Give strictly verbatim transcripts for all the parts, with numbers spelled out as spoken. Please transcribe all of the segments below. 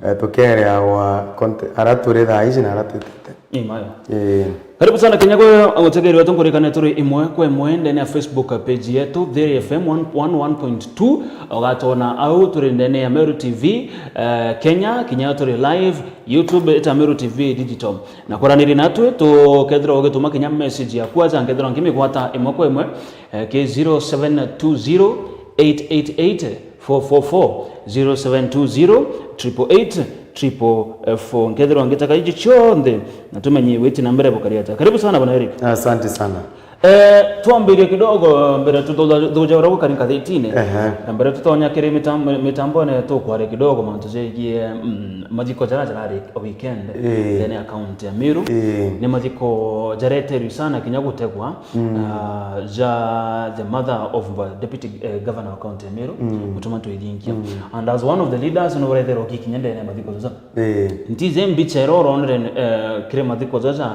eh, tukereagwa conte-, ara turi thaa iji na ara twitite. Imayo. Ii. Karibu sana kinya gwe gutegeri wetu nkurikane turi imwe kwa imwe ndene ya Facebook page yetu Thiri F M one one one point two. Ugatwona au turi ndene ya Meru T V, eh, Kenya, kinya turi live YouTube ita Meru T V digital. Na kwaraniria natwe tukethirwa ugituma kinya message yaku aja nkethirwa nkimigwata imwe kwa imwe, eh, ki zero seven two zero eight eight eight four four four, zero seven two zero triple eight triple four. Nkethirwa ngitaka iji cionthe na tumenye witi na mbere bukari atia. Karibu sana bwana Eric. Asante sana. Eh, twambirie kidogo mbere tuthuja uria gukari nkathitine. Ehe. Na mbere tutonya kiri mitam-, mitambone tukware kidogo mantu jegie, mm, mathiko jaria jarari o weekend Ii. ndene ya county ya Meru. Ii. Ni mathiko jareterwi sana kinya gutegwa, ah, ja the mother of the deputy, eh, governor wa county ya Meru, Mutuma Ntwithinkia. And as one of the leaders, no uretherwa ugikinya ndene ya mathiko jaja. Ii. Ntize mbicha iria uronere, eh, kiri mathiko jaja,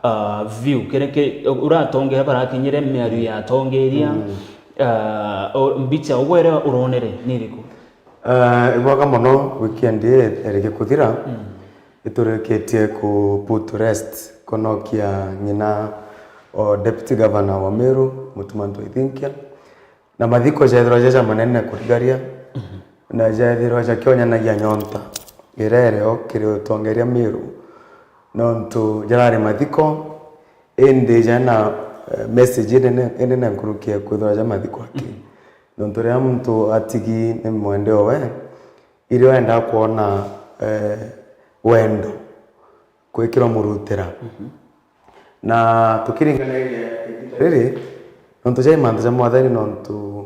ah, view, kiri ki-, uratongeria barakinyire miario yatongeria, ah, o-, mbicha ugwe iria uronere ni iriku? Ah, ibwega mono, weekend ii iri gikuthira, iturikitie ku put to rest, kunokia ng'ina o deputy governor wa Meru, Mutuma Ntwithinkia. Na mathiko jeethirwa ja jamanene kurigaria, na jeethirwa jakionyanagia nyonta iria irio kiri utongeria Meru, nontu jarari mathiko, indi jena, eh, message inene, inene nkuruki ya kwithirwa ja mathiko aki. Nontu riria muntu atigi ni mwende owe, irio endaa kwona, eh, wendo kwikirwa murutira. Na tukiringanairia igiita riri, nontu jai mantu ja mwathani, nontu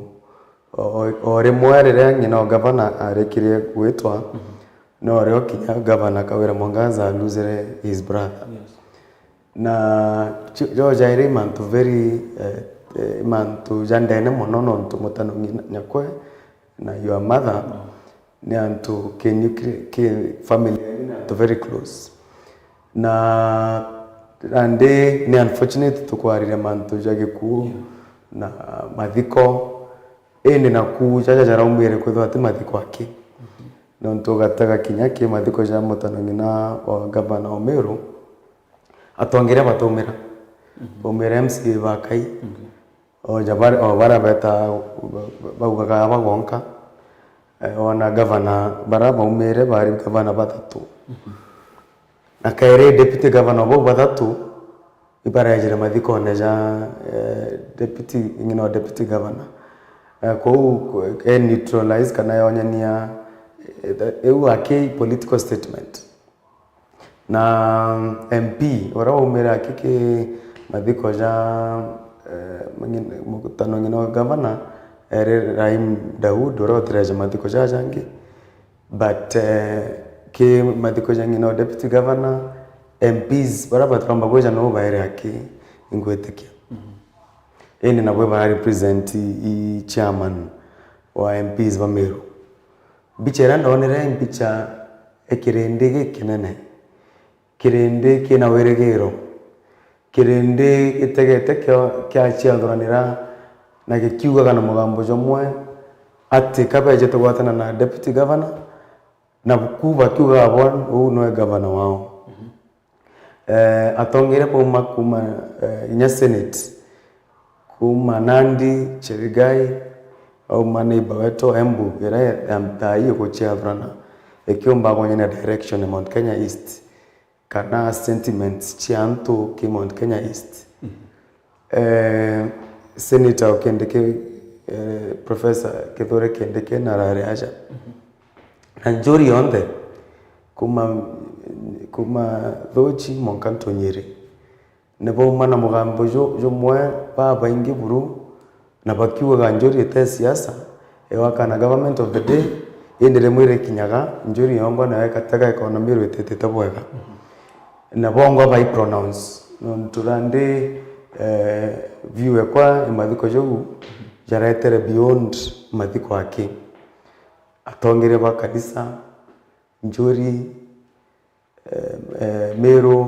o, o, o rimwe riria ng'ina o gavana arikirie gwitwa, no rio kinya gavana Kawira Mwangaza aluzire his brother. Yes. Na jo, jo jairi mantu very, eh, eh, mantu ja ndene mono, nontu mutano ng'ina nyakwe na your mother, ni antu ki nuclear, ki family yenu ni antu very close. Na, na ndi ni unfortunate tukwarire mantu ja gikuu na mathiko, indi naku jaja jaraumire kwithirwa ti mathiko aki. Nontu ugatega kinya ki mathiko ja mutano ng'ina wa gavana o Meru, atongeria bataumira. Baumire M C A ba Kai. O ja bar-, o baria beta, baugaga aba bonka, eh, ona gavana baria baumire bari gavana bathatu. Na kairi deputy governor bau bathatu, ibarejire mathikone ja, eh, deputy, ng'ina o deputy governor. Eh, kou, eh, neutralize kana yonyania, eh, iu aki political statement. Na M P uria waumire aki ki mathiko ja, eh, mukutano ng'ina wa gavana, eri Rahim Daud, uria utireje mathiko ja jangi. But, eh, ki mathiko ja ng'ina wa deputy governor, M Ps baria batiromba gwija noo baere aki, ingwitikia. Indi nabo bara represent i chairman wa M Ps ba Meru. Mbicha iria ndonere i mbicha i kirindi gikinene, kirindi kina wirigiro, kirindi gitegete kio-, kiaciathuranira na gikiugaga na mugambo jumwe ati ka beejite gwatana na deputy governor, na ku bakiugaga bo uu noe governor wao. Eh, atongeria bauma kuma, eh, inya Senate, kuma Nandi, Cherigai, auma neighbor wetu Embu, iria ya, ya thaa ii iguciathurana, ikiumba kunyania direction ya Mount Kenya East, kana sentiments cia antu ki Mount Kenya East. Eh, Senator o Kindiki, eh, Professor Kithure Kindiki na arari aja. Na njuri yonthe, kuma, kuma Thuchi mwanka Ntunyiri, ni bauma na mugambo ju-, jumwe babaingi buru, na bakiugaga njuri ite siasa, iwakana government of the day, indi rimwe irikinyaga, njuri yongwa nayo ikatega ikona Meru ititite bwega. Na bongwa bai pronounce, nontu randi, eh, view ekwa i mathiko jau jaretere beyond mathiko aki. Atongeria ba kanisa, njuri, eh, eh, Meru,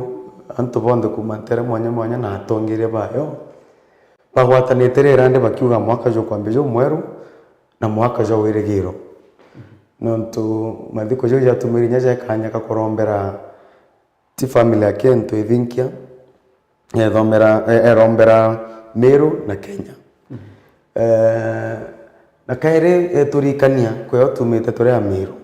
antu bonthe kuma ntere mwanya mwanya na atongeria bayo bagwatanite rirandi bakiuga mwaka jukwambia jumweru na mwaka jwa wirigiro. Nontu mathiko jau jatumire inya ja kanya ka kurombera ti family ya Kento Ithinkia, ethomera, e-, erombera Meru na Kenya. Eh, na kairi eturikania kwea utumite turi a Meru.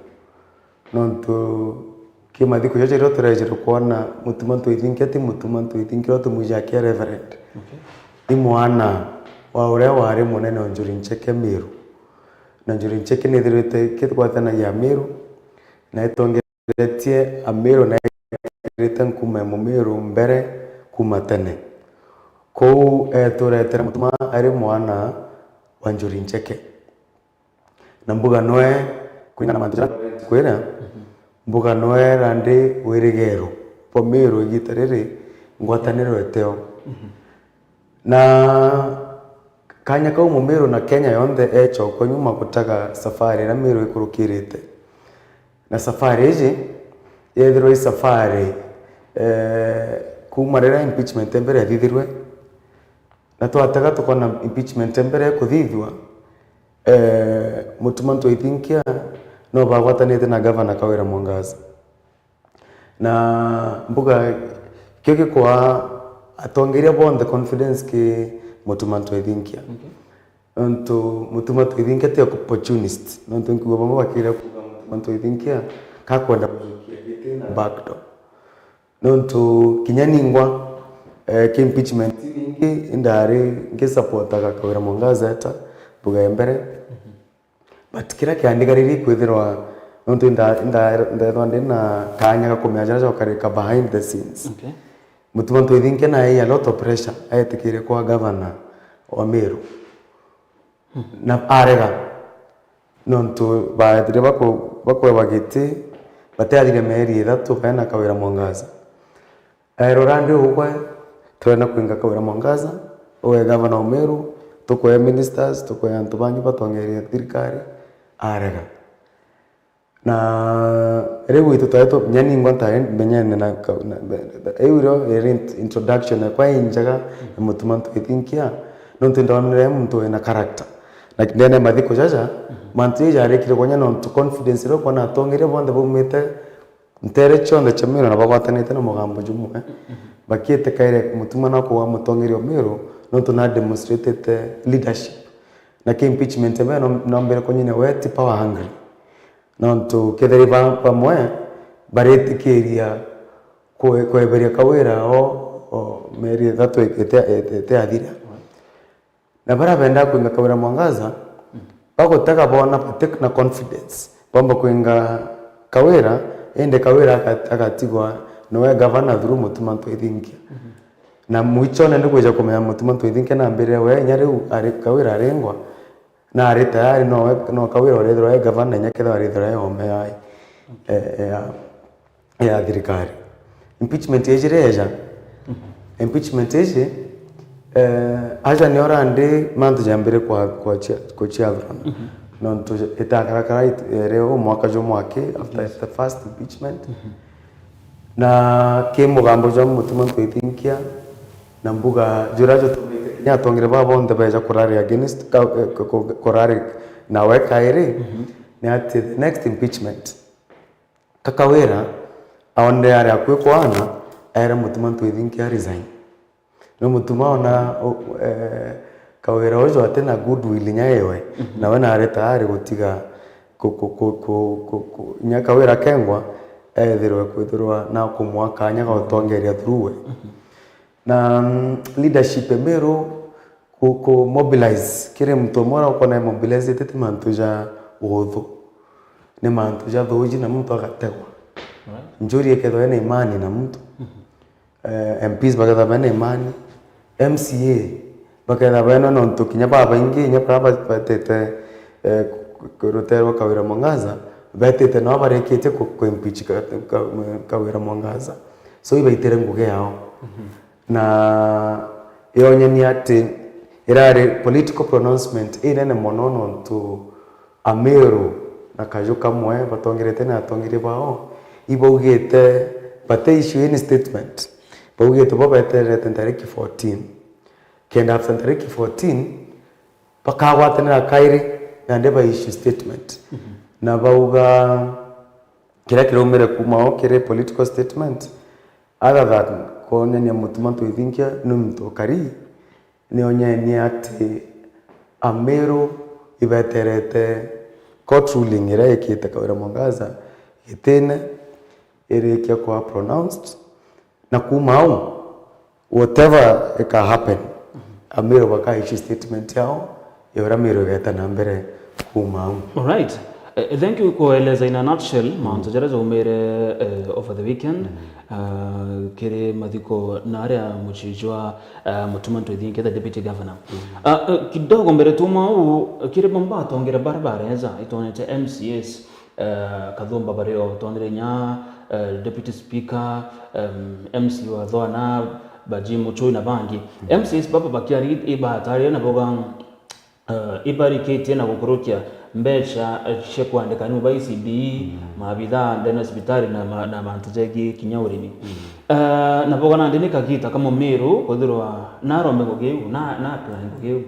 Nontu ki mathiko jaja riria turejire kwona Mutuma Ntwithinkia ti Mutuma Ntwithinkia uria tumwija kia Reverend. Okay. Ni mwana wa uria wari munene o Njuri Ncheke Meru. Na Njuri Ncheke nithirite ikigwatanagia Meru, na itongeretie Ameru na ikirite nkuma ya Mumeru mbere kuma tene. Kou eturetera Mutuma ari mwana wa Njuri Ncheke. Na mbuga noe, kuringana na mantu jaria kwira, mbuga noe randi wirigero bwa Meru igita riri, ngwataniro eteo. Na kanya kau Mumiru na Kenya yonthe echokwa nyuma gutaga safari iria Meru ikurukirite. Na safari iji yethirwa i safari, eh, kuma riria impeachment ya mbere yathithirwe, na twatega tukona impeachment ya mbere ikuthithua, eh, Mutuma Ntwithinkia no bagwatanite na Gavana Kawira Mwangaza. Na mbuga kio gikwa atongeria bonthe confidence ki Mutuma Ntwithinkia. Okay. Nontu Mutuma Ntwithinkia ti opportunist. Nontu nkuigua bamwe bakiria kuuga Mutuma Ntwithinkia kakwenda kujukia giti na backdoor. Nontu kinya ningwa, eh, ki impeachment ningi indari ngisupportaga Kawira Mwangaza eta mbuga ya mbere. But kiria kiandigariri kwithirwa, nontu inda-, inda-, ndethwa ndi na kanya ga kumenya jaria jokarika behind the scenes. Okay. Mutuma Ntwithinkia nae a lot of pressure, aetikire kwa governor wa Meru. Na arega. Nontu baethire baku-, bakwewa giti, bateathire mieri ithatu baena Kawira Mwangaza. Erora ndi ugwe, twenda kwinga Kawira Mwangaza, uwe gavana wa Meru, tukwea ministers, tukwea antu bangi batongeria thirikari, arega. Na riu itu twari tu-, nya ningwa ntari menyene na ka-, na, be-, be-, iu rio iri int-, introduction yakwa injega ya Mutuma Ntwithinkia, nontu ndonere muntu wina character. Na ndene mathiko jaja, mantu jaja jarikire kwanya nontu confidence iria ukwona atongeria bonthe baumite ntere cionthe cia Meru na bagwatanite na mugambo jumwe. Bakiite kaire Mutuma na kuwa mutongeria o Meru, nontu na demonstrated leadership. Na ki impeachment ebe no, no mbere kunyina we ti power hungry. Nontu kethira ba-, bamwe baritikiria kwe-, kweberia Kawira o, o mieri ithatu ite-, ite-, iteathira. Na baria bendaa kwinga Kawira Mwangaza, bagutega boona batik na confidence. Bamba kwinga Kawira, indi Kawira aga-, agatigwa nowe gavana through Mutuma Ntwithinkia. Na mwichone ndi kwija kumenya Mutuma Ntwithinkia nambirire we inya riu ari, Kawira aringwa, na ari tayari nowe, no Kawira urithirwa e gavana inya kethirwa arithirwa e ome yai, e, e, ya ya thirikari. Impeachment iji rieja, impeachment iji, eh, aja nio randi mantu jambire kwa, kwa chia-, kuchiathurana. Nontu itakarakara it-, ere o mwaka jumwe aki, after the first impeachment. Na ki mugambo jwa Mutuma Ntwithinkia, na mbuga juria jutumite kinya atongere baa bonthe beja kurari against ka-, eh, ku-, ku-, kurari nawe kairi, ni ati the next impeachment, ka Kawira aonere ari akui kwana, aere Mutuma Ntwithinkia resign. No Mutuma ona, u-, eh, Kawira uju ati na goodwill inya ewe, nawe nari tayari gutiga ku-, ku-, ku-, ku-, ku-, ku-, inya Kawira kengwa, ethirwe kwithirwa na kumwa kanya ga utongeria through we. Na, mm, leadership e Meru ku, ku mobilize kiri muntu umwe uria ukona e mobilize ti mantu ja uthu, ni mantu ja thuuji na muntu agategwa. Right. Njuri ikethwa ena imani na muntu, eh, M Ps bakethwa bena imani, M C A bakethwa bena, nontu kinya babaingi inya baria ba-, batite, eh, ku, ku, rutere rwa Kawira Mwangaza, betite nao barikitie ku, ku impeach ka, ka, Kawira Mwangaza. So ibaitire ngugi yao. Na yonyania ati irari political pronouncement inene mono, nontu Ameru na kaju kamwe batongerete na atongeria bao ibaugite bate issue any statement, baugite bo betererete ntariki fourteen, kenda after ntariki fourteen bakagwatanira kairi nandi ba issue statement. Na bauga kiria kiraumire kuuma o kiri political statement, other than kwonania Mutuma M'Ethingia ni muntu ukari, ni onyenie ati Amiru ibeterete court ruling iria ikite Kawira Mwangaza gitine irikia kwa pronounced, na kuuma au, whatever ika happen, Amiru baka issue statement yao ya uria Miru igeta na mbere kuuma au. Alright. Eh, thank you kueleza in a nutshell mauntu jaria jaumire, eh, over the weekend, ah, kiri mathiko na aria mucii jwa, ah, Mutuma M'Ethingia, the deputy governor. Ah, eh, kidogo mbere tuma u, kiri bo mbatongere baria bareja, itwonete M C As, eh, Kathumba bario, twonere inya, eh, deputy speaker, em, M C wa Thwana, Baji Muchui na bangi. M C As baba bakiari ibatarire na boga, eh, ibarikitie na gukurukia mbeca, eh, cia kwandika arimu ba E C D, maabitha ndene ya cibitari na ma-, na mantu jegii kinya urimi. Eh, na boga nandi ni kagita ka Mumiru kwithirwa narombe ngugi iu, na, na apply ngugi iu.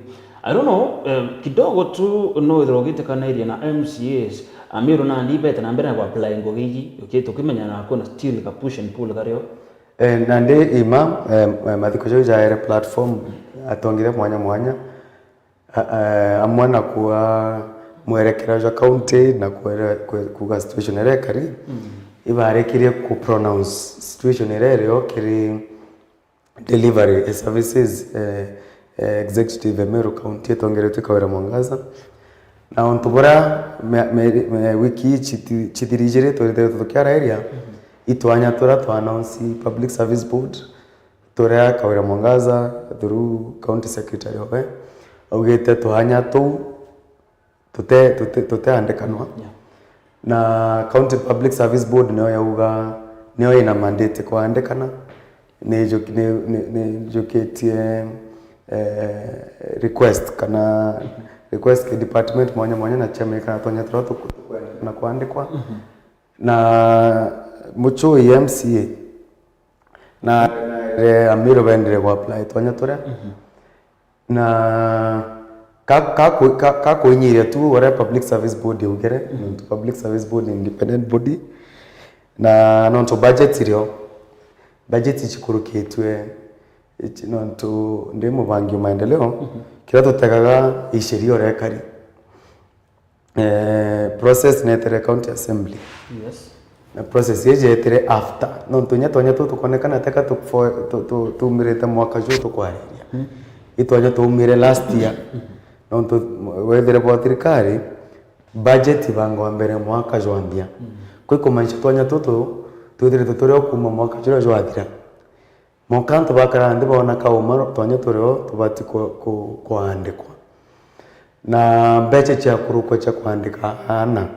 I don't know, eh, kidogo tu no withirwa ugitikanairie na M C As, Amiru nandi ibete na mbere na ku apply ngugi iji, uki-, tukimenya na kwina still ka push and pull kario. Eh, nandi ima, eh, eh, mathiko jau jaere platform atongeria mwanya mwanya, a-, eh, amwe na kua mwerekera jwa county na kwere-, kwe-, kuga situation iria ikari, ibarikirie ku pronounce situation iria irio kiri delivery, eh, services, eh, eh, executive ya Meru County itongeretwe Kawira Mwangaza. Na untu buria me-, me-, me-, wiki ii chiti-, chithiri ijiri twithiritwe tukiarairia, itwanya turia twa announce Public Service Board, turia Kawira Mwangaza through county secretary owe augite twanya tuu tute-, tute-, tuteandikanwa. Yeah. Na County Public Service Board nio yauga, nio ina mandate kwaandikana, ni nju-, ni, ni, ni njukitie, eh, request kana request ki department mwanya mwanya na ciama kana twanya turia tuku-, tukwendekana kwandikwa. Mhm. Na Muchui M C A na, na, eh, Amiru bendire ku apply twanya turia. Mhm. Na ka-, ka-, ka-, kakuinyiria tu uria Public Service Board yaugire, mhm, nontu Public Service Board ni independent body, na nontu budget irio, budget ichikurukitwe, ichi-, nontu ndi mubangi wa maendeleo, mhm, kiria tutegaga isheria uria ikari. Eh, process netere County Assembly. Yes. Na process iji yetire after. Nontu inya twanya tuu tukonekana teka tu-, fo-, tu-, tu-, tumirite mwaka juu tukwariria. Mm. Itwanya tuumire last year. Mm. Nontu wethire bwa thirikari, budget ibangwa mbere mwaka jwambia. Mm. Kwi kumaanisha twanya tutu twithirite turi o kuuma mwaka juria jwathira. Mwanka antu bakara nthi boona kauma twanya turio tubati ku-, ku-, kwaandikwa. Na mbecha cia kurukwa cia kwaandika aana.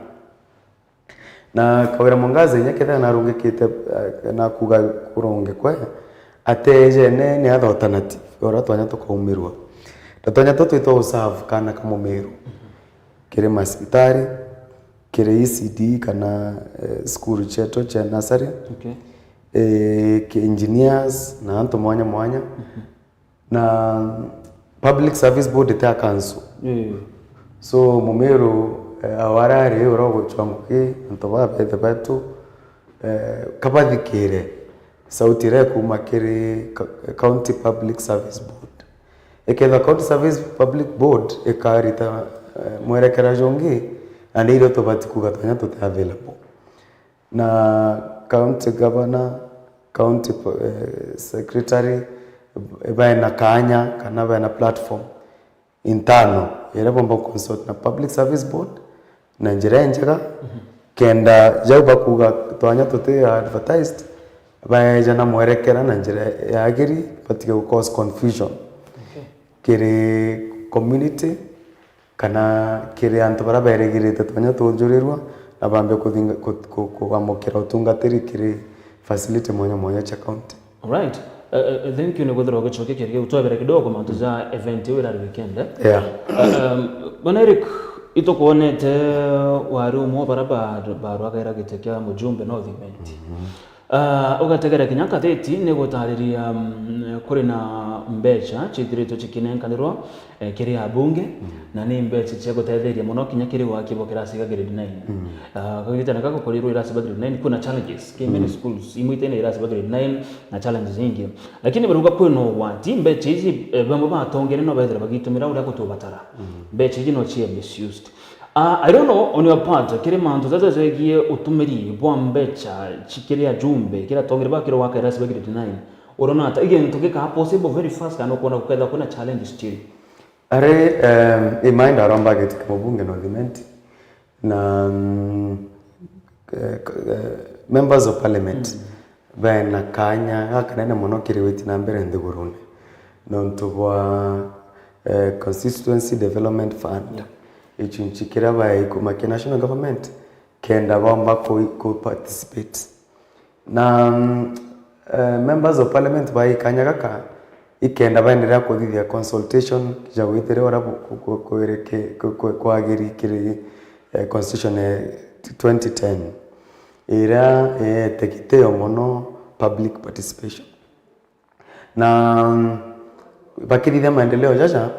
Na Kawira Mwangaza inya kethira narungikite, eh, na kuuga kurungikwe, ateejene ni atha alternative uria twanya tukaumirua. Na twanya tutu itwa userve kaana ka Mumiru. Kiri macibitari, kiri E C D kana, eh, cukuru cietu cia nursery, okay, eh, ki engineers na antu mwanya mwanya. Mhm. Na Public Service Board ti a council. Mm. So, Mumiru, eh, awarari uria ugucwa ngugi, antu baa bethe betu, eh, kabathikire sauti iria ikuuma kiri co-, County Public Service Board. Ikethira County Service Public Board ikarita, eh, mwerekera jungi, na ni irio tubati kuuga twanya tuti available. Na county governor, county po-, eh, secretary, baina kaanya kana baina platform internal iria bomba consult na Public Service Board na njira injega, mhm, kenda jau bakuuga twanya tuti advertised, baeja na mwerekera na njira yagiri, batige gu cause confusion, okay, kiri community kana kiri antu baria berigirite twanya tunjurirwa na bambe kuthinga-, ku-, ku-, kuamukira utungatiri kiri facility mwanya mwanya cia county. Alright. Eh, eh, thank you ni kwithirwa ugicokia kiria kiu. Twebere kidogo mantu ja event iu irari weekend, eh? Yeah. Eh, um, Bwana Eric, itukwonete wari umwe wa baria ba-, barwagaira giti kia mujumbe North Imenti. Mhm. Ah, ugategera kinya ngatheti ni gutariria, mm, kuri na mbeca ciithiritwe cikinenkanirwa, eh, kiri abunge, na ni mbeca cia gutetheria mono kinya kiri waki bwa kirasi gia grade nine. Ah, kagitana gaka kukorirwo irasi ba grade nine, kwina challenges, ki many schools, imwe itene irasi ba grade nine, na challenges ingi. Lakini barauga kwina ugwati, mbeca iji, eh, bamwe batongere no bethire bagitumira uria gutubatara. Mbeca iji no cie misused. Ah, I don't know, on your part, kiri mantu jaja jegie utumiri bwa mbeca cikiri ajumbe, kiri atongere ba kiri waka irasi ba grade nine. Urona ata? Igintu gikaa possible very fast, kana ukwona gukethira kwina challenge still? Ari, em, imaenda aromba giti kia mubunge North Imenti. Na, mm, eh, k-, eh, members of parliament bena kanya gakanene mono kiri witi na mbere nthigurune. Nontu bwa, eh, Constituency Development Fund. Yeah. Ichunchi kiria baikuma ki national government, kenda bomba ku, ku participate. Na, mm, eh, members of parliament ba ikanya gaka, ikenda baendelea kuthithia consultation ja withire uria bu-, ku-, ku-, kwiriki-, ku-, ku-, kwagiri kiri, eh, constitution ya twenty ten, iria iete gitio mono public participation. Na, mm, bakithithia maendeleo jaja,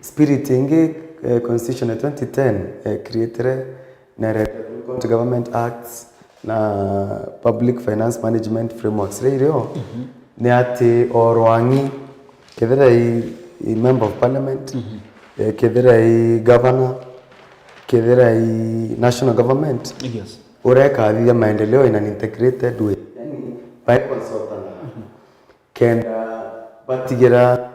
spirit ingi, eh, constitution ya twenty ten, eh, creatire na County Government Acts na Public Finance Management Frameworks iria irio, ni ati o rwang'i, kethira i, i member of parliament, eh, kethira i governor, kethira i national government, Yes. urekathithia maendeleo in an integrated way. Yani, by consultant. Kenda batigira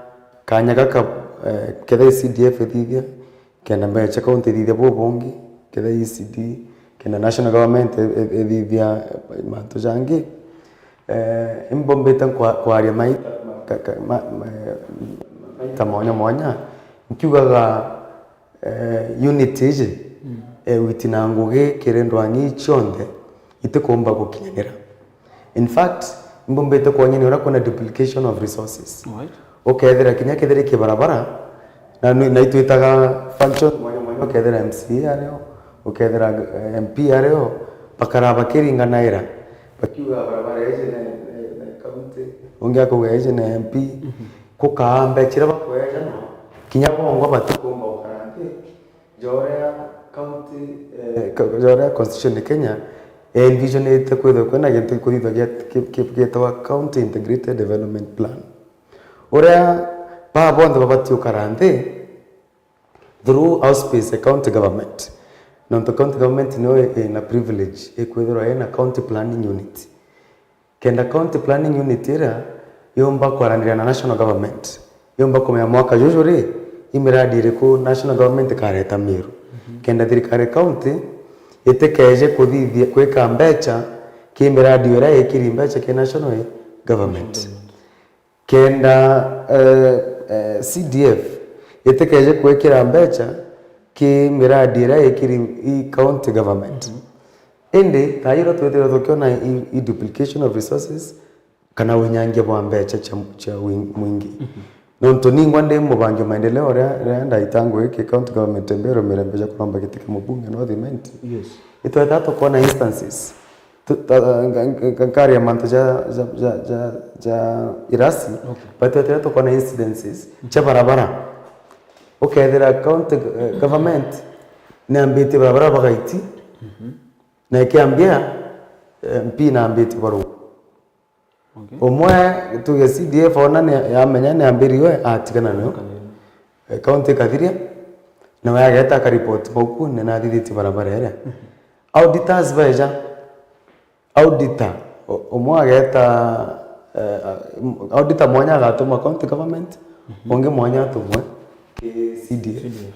kanya gaka, eh, kethira i C D F ithithia, kenda mbeca cia county ithithia bubungi, kethira i E C D, kenda national government i-, i-, ithithia, eh, mantu jangi. Eh, imbombite nkwa-, kwaria maita, ka-, ka-, ma-, ma-, maita mwanya mwanya, nkiugaga, eh, unit iji, eh, witi na ngugi kiri ndwang'i cionthe itikumba gukinyanira. In fact, imbumbite kwonyania uria kwina duplication of resources. Right. Ukethira kinya kethira i kibarabara, na nu-, na itwitaga function mwanya mwanya, ukethira M C A ario, ukethira, eh, M P ario, bakara bakiringanaira. Bakiuga barabara iji na, na, na county, ungi akauga iji na M P. Gukaa mbeca iria bakweja no, kinya bongwa batikumba gukara nthi, ja uria county, eh, ka-, ja uria constitution ya Kenya envisionite kwithirwa kwina gintu gikuthithua gia-, ki-, ki-, gietagwa County Integrated Development Plan. Uria baa bonthe babati gukara nthi through auspice ya county government. Nontu county government niyo i-, ina privilege ikwithirwa ina county planning unit. Kenda county planning unit iria yumba kwaraniria na national government, yumba kumenya mwaka juju ri, i miradi iriku national government ikareta Meru. Kenda thirikari county itikeje kuthithia, kwika mbeca ki miradi iria ikiri mbeca ki national government. Kenda, eh, eh, C D F itikeje kwikira mbeca ki miradi iria ikiri i county government. Indi, thaa iria twithirwa tukiona i, i duplication of resources, kana unyangia bwa mbeca cia, cia win-, mwingi. Nontu ningwa ndi mubangi wa maendeleo uria, riria ndaita ngugi ki county government mbirumire mbeca kuromba giti kia mubunge North Imenti. Yes. Itweta tukona instances. Tu-, ta-, nga-, nga-, nga-, nkaria mantu ja, ja, ja, ja, ja irasi, Okay. but twetire tukona incidences cia barabara. Ukethira county, eh, government niambitie barabara bagaiti, na ikiambia, eh, M P naambitie barua. Okay. Umwe tuge C D F ona ni yamenya niambiriwe atigana nayo. Atigana nayo. Eh, county ikathiria, nawe ageta akaripoti bauku ni nathithitie barabara iria. Auditors baeja, auditor, u-, umwe ageta, eh, auditor mwanya agatuma county government, ungi mwanya atumwe ki C D F. C D F.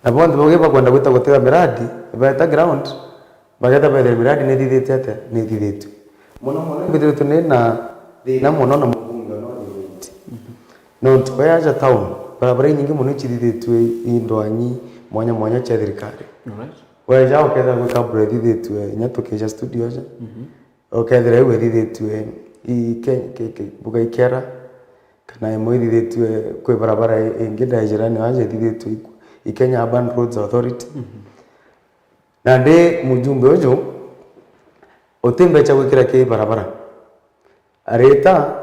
Na bonthe bauge bakwenda gwita gutega miradi, beeta ground, bageta bethira miradi nithithitie atia? Nithithitue. Mono mono, mbithiritwe ni na thina mono na mubunge wa North Imenti. Nontu we aja town, barabara inyingi mono icithithitue i ndwang'i mwanya mwanya cia thirikari. Alright. Weja ukethira gwi kabura ithithitue, inya tukija studio aja, ukethira iu ithithitue i ke-, ke-, ke-, mbuga ikera, kana imwe ithithitue kwi barabara i-, ingi ndaijirani aja ithithitue i, i Kenya Urban Roads Authority. Na ndi mujumbe uju, Uti mbecha gwikira ki barabara. Arita,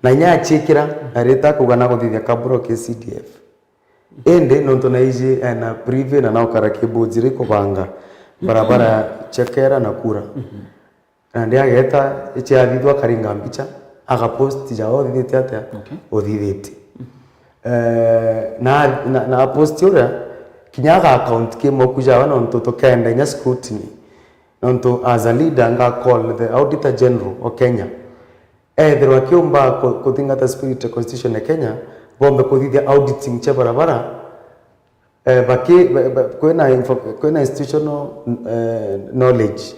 na inya aciikira, arita akuuga naguthithia kaburo ki C D F. Indi nontu naiji ena privy na naukara ki board iri kubanga barabara ya Chekera na Kura. Nandi ageta, ciathithua akaringa mbicha, agapost ja uthithitie atia? Okay. Uthithitie. Eh, na, na, na post uria, kinya aga account ki mauku jawe nontu tukenda inya scrutiny. Nontu as a leader, nga call the Auditor General o Kenya. Ethirwa akiumba ku-, kuthingata spirit ya constitution ya Kenya, bombe kuthithia auditing cia barabara, eh, baki-, ba-, ba-, kwina info-, kwina institutional, eh, knowledge.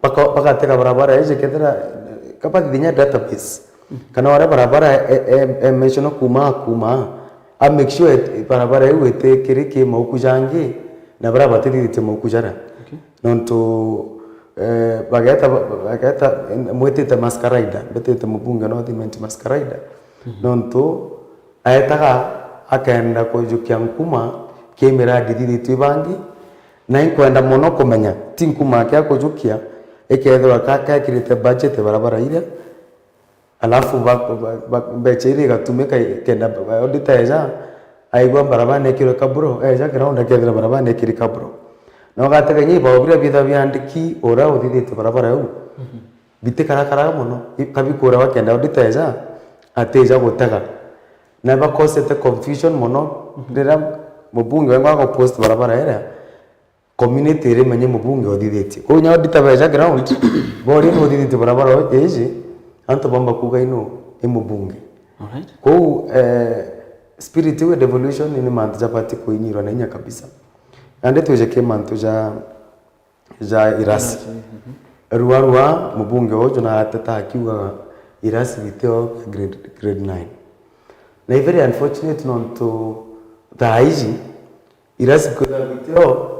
Baka-, bagatega barabara iji kethira, kabathithia inya database. Kana uria barabara e, e, e mention kuuma, kuuma, a make sure et-, barabara iu itikiri ki mauku jangi, na baria batithithitie mauku jaria. Okay. Nontu, eh, bageta, bageta, mwitite Masquerade, mbitite mubunge North Imenti Masquerade. Mhm. Nontu aetaga akenda kujukia nkuma ki miradi ithithitue ibangi, na inkwenda mono kumenya, ti nkuma ake akujukia, ikethirwa ka-, kekirite budget barabara iria, alafu ba-, ba-, ba-, mbecha iria igatumika i-, kenda ba-, auditor eja, aigua barabara nekirwe kaburo, eja ground akethira barabara nekiri kaburo. Na ugatega inya ibao biria bitha biandiki uria uthithitie barabara iu, mhm, bitikarakaraga mono, i-, kabikurawa kenda auditor eja, atija gutega. Na bakosete confusion mono, mhm, riria mubunge wengwa agopost barabara iria, community irimenye mubunge uthithitie. Kwou inya auditor beja ground, bori nuthithitie barabara iji, antu bamba kuuga inu i mubunge. Alright. Kwou, eh, spirit iu ya devolution ni mantu jabati kuinyirwa na inya kabisa. Nandi twije ki mantu ja, ja irasi. Irasi, mhm. Rua rua, mubunge uju narateta akiugaga irasi bitio grade, grade nine. Na i very unfortunate nontu thaa iji, irasi kwithagwa itio,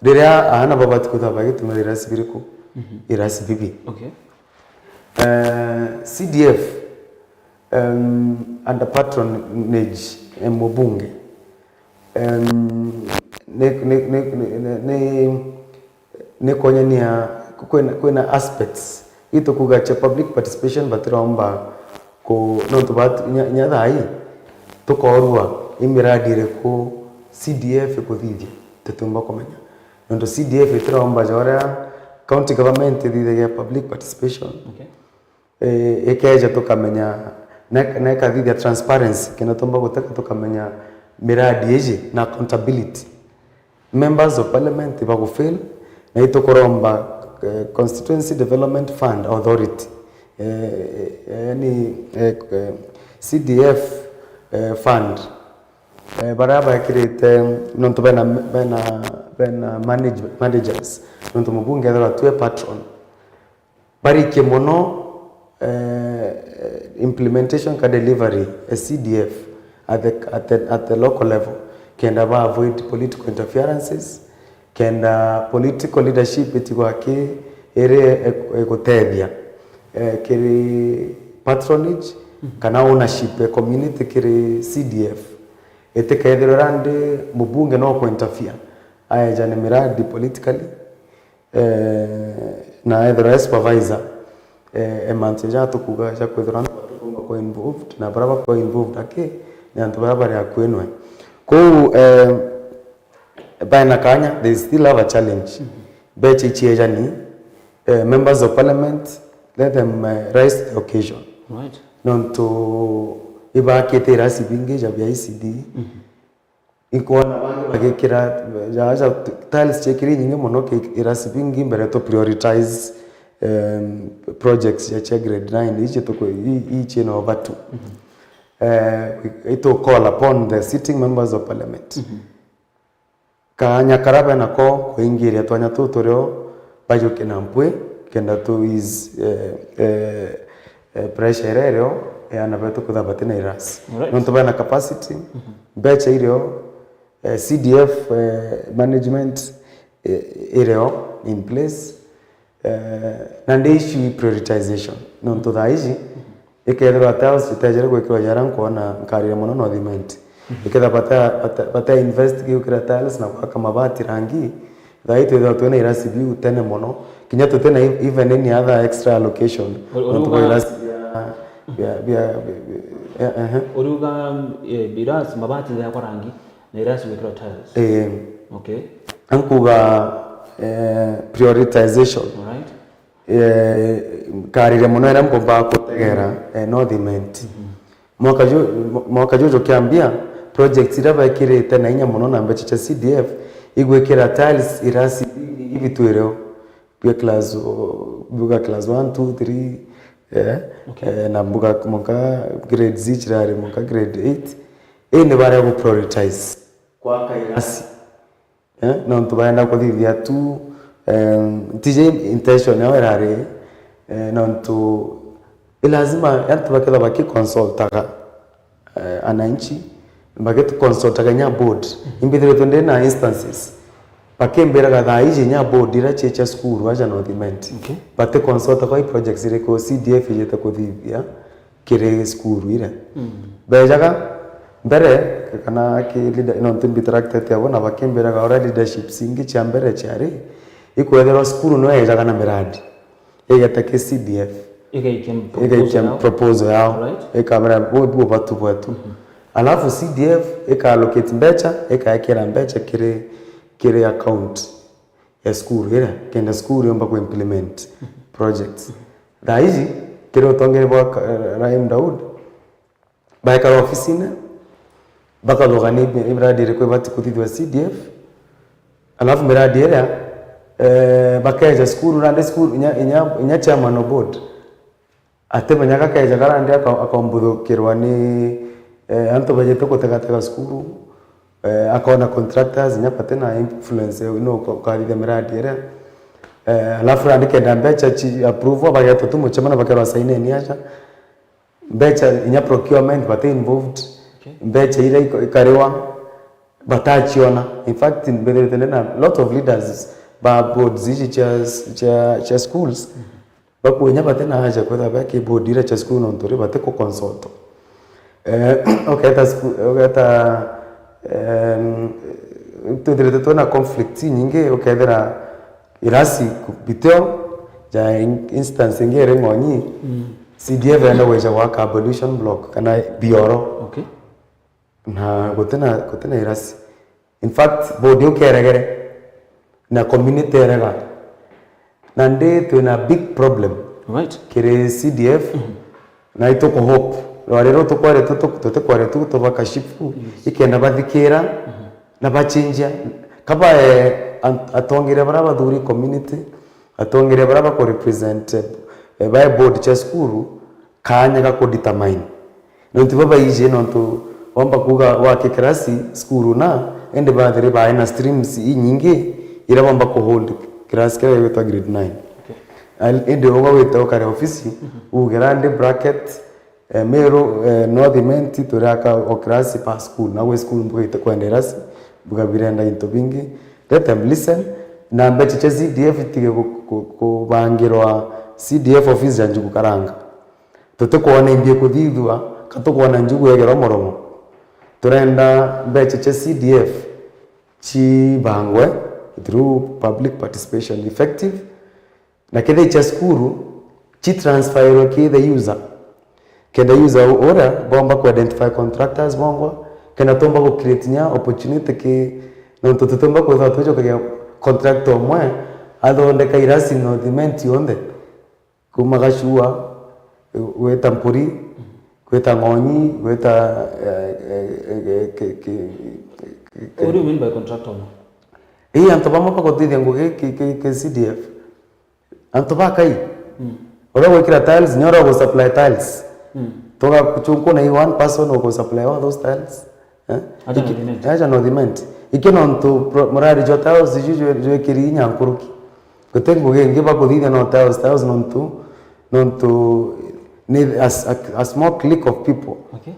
riria aana babati kwithagwa bagitumira irasi biriku? Mhm. Irasi bibi. Okay. Eh, C D F, em, under patronage, em, mubunge, em, ni, ni, ni, ni, ni, ni kwonyania kwina, kwina aspects itukuga cia public participation batiromba ku, nontu ba, nya, nya thaa ii tukorua i miradi iriku C D F ikuthithia, tutiumba kumenya. Nontu C D F itiromba ja uria county government ithithagia public participation. Okay. Eh, ikeja tukamenya, na, na ikathithia transparency, kenda tumba guteka tukamenya miradi iji na accountability. Members of Parliament bagufail, na itukuromba, eh, Constituency Development Fund Authority, eh, eh, yani, eh, eh, C D F, eh, fund, eh, baria bekirite, nontu bena, bena, bena manage-, managers, nontu mubunge ethirwa tue patron. Barikie mono, eh, implementation ka delivery ya C D F at the, at the, at the local level, kenda ba avoid political interferences, kenda political leadership itigwa ki iri e-, egutethia, eh, kiri patronage, mhm, kana ownership ya community kiri C D F. Itikethirwe randi mubunge no ku interfere, aeja ni miradi politically, eh, na ethirwa e supervisor, eh, e mantu ja tukuga ja kwithirwa antu batikumba kwa involved, na baria bakwa involved aki ni antu baria bari akui nwe. Kwou, eh, baina kanya, they still have a challenge. Mhm. Mbecha iciejani, eh, members of parliament, let them, eh, rise to the occasion. Right. Nontu ibakite irasi bingi ja bia E C D, mhm. Ikwona bangi bagikira, ja, ja, tiles ciekiri nyingi mono ki-, irasi bingi mbere tu prioritize, em, projects ja cia grade nine, ici tuku-, i-, i ciina obatu. Mhm. Eh, itu call upon the sitting members of parliament. Mhm. Kanya karia benako kuingiria twanya tuu turio bajuke na mpwi, kenda tu ease, eh, eh, eh, pressure iria irio ya ana betu kwithirwa batina irasi. Alright. Nontu bena capacity, mhm, mbecha irio, eh, C D F, eh, management, eh, irio in place, eh, na ndi issue prioritization. Nontu thaa ici, ikethirwa tiles itejere gwikirwa jara nkwona nkarire mono North Imenti. Mhm. Ikethirwa bata, bata, bata invest gukira tiles na gwaka mabati rangi, thaa ii twithirwa twina irasi biu tene mono, Kinya tutina even any other extra allocation. Uri-, uriuga- Nontu bwa irasi bia, bia, bia, bia, eh, eh. Uriuga, eh, irasi mabati yakwa rangi na irasi gwikirwa tiles. Eh. Okay. Ankuga, eh, prioritization. Alright. Eh, kariria muno iria mpombaga kutegera, eh, North Imenti. Mwaka ju-, mwa-, mwaka juju kiambia, projects iria bekirite na inya muno na mbecha cia C D F, igwikira tiles irasi ibitwireo bia class, o-, mbuga class one, two, three, eh, Okay. Eh, na mbuga mwanka grades ichirari mwanka grade eight. Ii ni baria gu prioritize kwaka irasi. Eh, nontu barenda kuthithia tu, em, tiji intention yao irari, eh, nontu i lazima antu bakethirwa bakiconsultaga, eh, ananchi, bagiconsultaga inya board. Imbithiritwe ndi na instances, bakimbiraga thaa iji inya board iria cia, cia cukuru aja North Imenti. Okay. Baticonsulta kwa i projects iriku C D F ijite kuthithia kiri cukuru iria. Mm. Bejaga mbere, kana ki leader, nontu mbiteraktete abo, na bakimbiraga uria leaderships ingi cia mbere ciari, ikwethirwa cukuru no yejaga na miradi, igeta ki C D F, igaikia proposal yao. Igaikia proposal yao. Alright. Ikamera, "Buu, buu batu bwetu." Mhm. Alafu C D F ikaallocate mbecha, ikaekera mbecha kiri, kiri account ya cukuru iria, kenda cukuru yomba ku implement projects. Thaa iji, kiri utongeria bwa Ka-, Rahim Daud, baikara ofisine, bakathuga ni ibi-, imiradi iriku ibati kuthithua C D F, alafu miradi iria, eh, bakeja cukuru, nandi cukuru, inya, inya, inya chairman o board, atimenyaga keja karandi aka-, akombuthukirwa ni, eh, antu bajite gutegatega cukuru, eh, akona contractors inya batina influence ino uka-, ukathithia miradi iria. Eh, alafu randi kenda mbecha chi approve, bagetwa tu muchemano bakerwa saineni acha. Mbecha inya procurement bati involved. Okay. Mbecha iria iko-, ikariwa batachiona. In fact, mbethirite ndina lot of leaders ba boards ici cha, cha, cha schools. Mm-hmm. Bakunya bati na haja kwithirwa beki board iria cha school nontu ri bati ku consult. Eh, uketa school, uketa, em, twithirite twina conflict nyingi, ukethira irasi bitio, ja in-, instance ingi iri Ng'onyi, mm, C D F enda gwija gwaka ablution block kana bioro. Okay. Na gutina, gutina irasi. In fact, board iu keregere na community erega. Nandi twina big problem, right, kiri C D F, mhm, na ituku hope. Rwari ruu tukwaritwe tu-, tutikwaritwe tubaka shifu, yes, ikenda bathikira, mhm, na bachinjia. Kaba, eh, an-, atongeria baria bathuri community, atongeria baria baku represent, eh, bae board cha cukuru, kaanya ga ku determine. Nontu babaiji, nontu womba kuuga wake kirasi cukuru na, indi bathiri bae na streams inyingi iria bomba ku hold kirasi kiria gigwitwa grade nine. Okay. Al-, indi uga wite ukare ofisi, mhm, uge randi bracket, eh, Meru, eh, North Imenti turiaka o kirasi per school, na gwi school mbuga itikwenda irasi, mbuga birenda into bingi. Let them listen, na mbecha cha C D F itige ku-, ku-, kubangirwa C D F office ya Njugu Karanga. Tutikwona imbi kuthithua, ka tukwona Njugu yegerwa muromo. Turenda mbecha cha C D F chibangwe through public participation effective, na kethira cha cukuru, chitransferwe ki the user. Kenda user u-, uria bomba ku identify contractors bongwa, kenda tumba ku create nya opportunity ki, nontu tutumba kwithirwa twijukagia contractor umwe athondeka irasi North Imenti yonthe. Kuma Gacua, gwita Mpuri, gwita Ng'onyi, gwita, eh, eh, eh, ki-, ki-, ki-, What do you mean by contractor? Ii, antu bamwe baguthithia ngugi ki, ki, ki C D F. Antu bakai. Mm. Uria gwikira tiles, ni uria gusupply tiles. Mm. Tugachunkuna i one person ugusupply all those tiles. Eh? Acha Iki-, North Imenti. Acha North Imenti. Iki nontu pro-, murari jwa tiles ju jwe-, jwikiri inya nkuruki. Guti ngugi ingi bakuthithia no tiles, tiles nontu, nontu ni a, a, a small clique of people. Okay.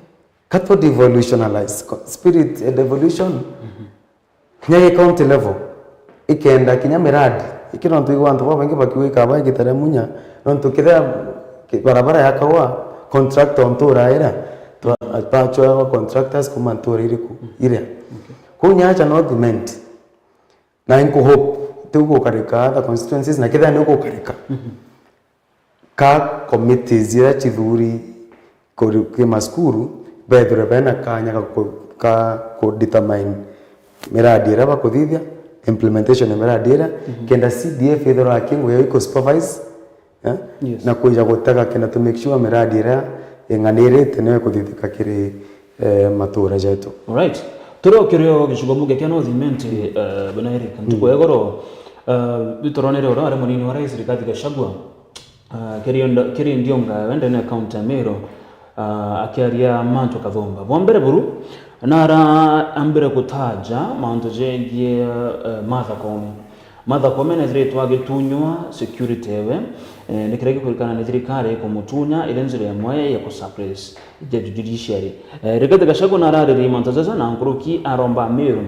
Ka tu devolutionalize co-, spirit ya devolution. Mhm. Kinya gi county level, ikenda kinya miradi. Iki nontu igwa antu babaingi bakiuga ikaba igita ria munya, nontu kethira ki-, barabara yakagwa, contractor o ntura iria, twa-, bachoyagwa contractors kuma ntura iriku, iria. Okay. Kuu nyacha North Imenti, na inkuhope tiu gukarika other constituencies, na kethira ni gukarika, ka committees iria cithuri kuri-, ki maskuru, bethirwe bena kanya ga ku-, ka ku determine miradi iria bakuthithia, implementation ya miradi iria, kenda C D F ithirwa aki ngugi ya iko supervise, eh, Yes. na kwija gutega kenda to make sure miradi iria ing'anirite niyo ikuthithika kiri, eh, matura jetu. Alright. Turi o kirio gicigo mbunge kia North Imenti, eh, bwana Eric, ntuku ya igoro, eh, bituronere uria wari munini wa rais Rigathi Gachagua, ah, kiri nda-, kiri ndionga yawe ndene ya kaunti ya Meru, ah, akiaria mantu kathumba. Bwa mbere buru, nara ambire gutaja mantu jegie, eh, Martha Koome. Martha Koome nethiritwe agitunywa security ewe, eh, ni kiria gikurikana ni thirikari ikumutunya iri njira imwe ya ku suppress the judiciary. Eh, Rigathi Gachagua nararirie mantu jaja na nkuruki aromba Amiru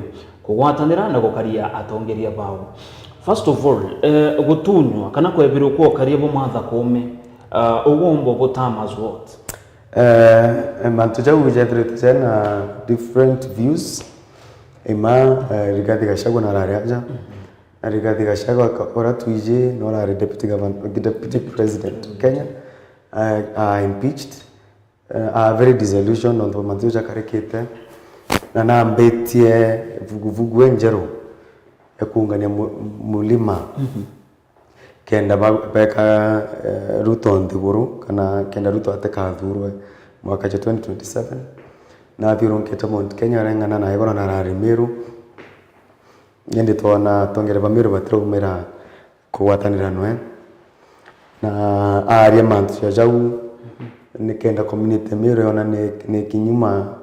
kugwatanira na gukaria atongeria bao. First of all, eh, gutunywa kana kwebirwa kwa ukaria bwa Martha Koome, ah, ugombo butama as what? Eh, mantu jau jethirite jena different views. Ima, eh, Rigathi Gachagua narari aja. Na Rigathi Gachagua ka-, uria twiji norari deputy governor, deputy president of Kenya. A, a impeached. Eh, a very disillusioned nontu mantu jakarikite. Na nambitie vuguvugu enjeru ya kuungania mu-, mulima. Kenda ba-, beka, eh, Ruto nthiguru, kana kenda Ruto atikathurwe mwaka jwa twenty twenty-seven. Nathiurunkite Mount Kenya, areng'ana na igoro na arari Meru. Indi twona atongeri ba Meru batiraumira kugwatanira nwe. Na aaria mantu ja jau, nikenda community Meru yona ni, ni kinyuma,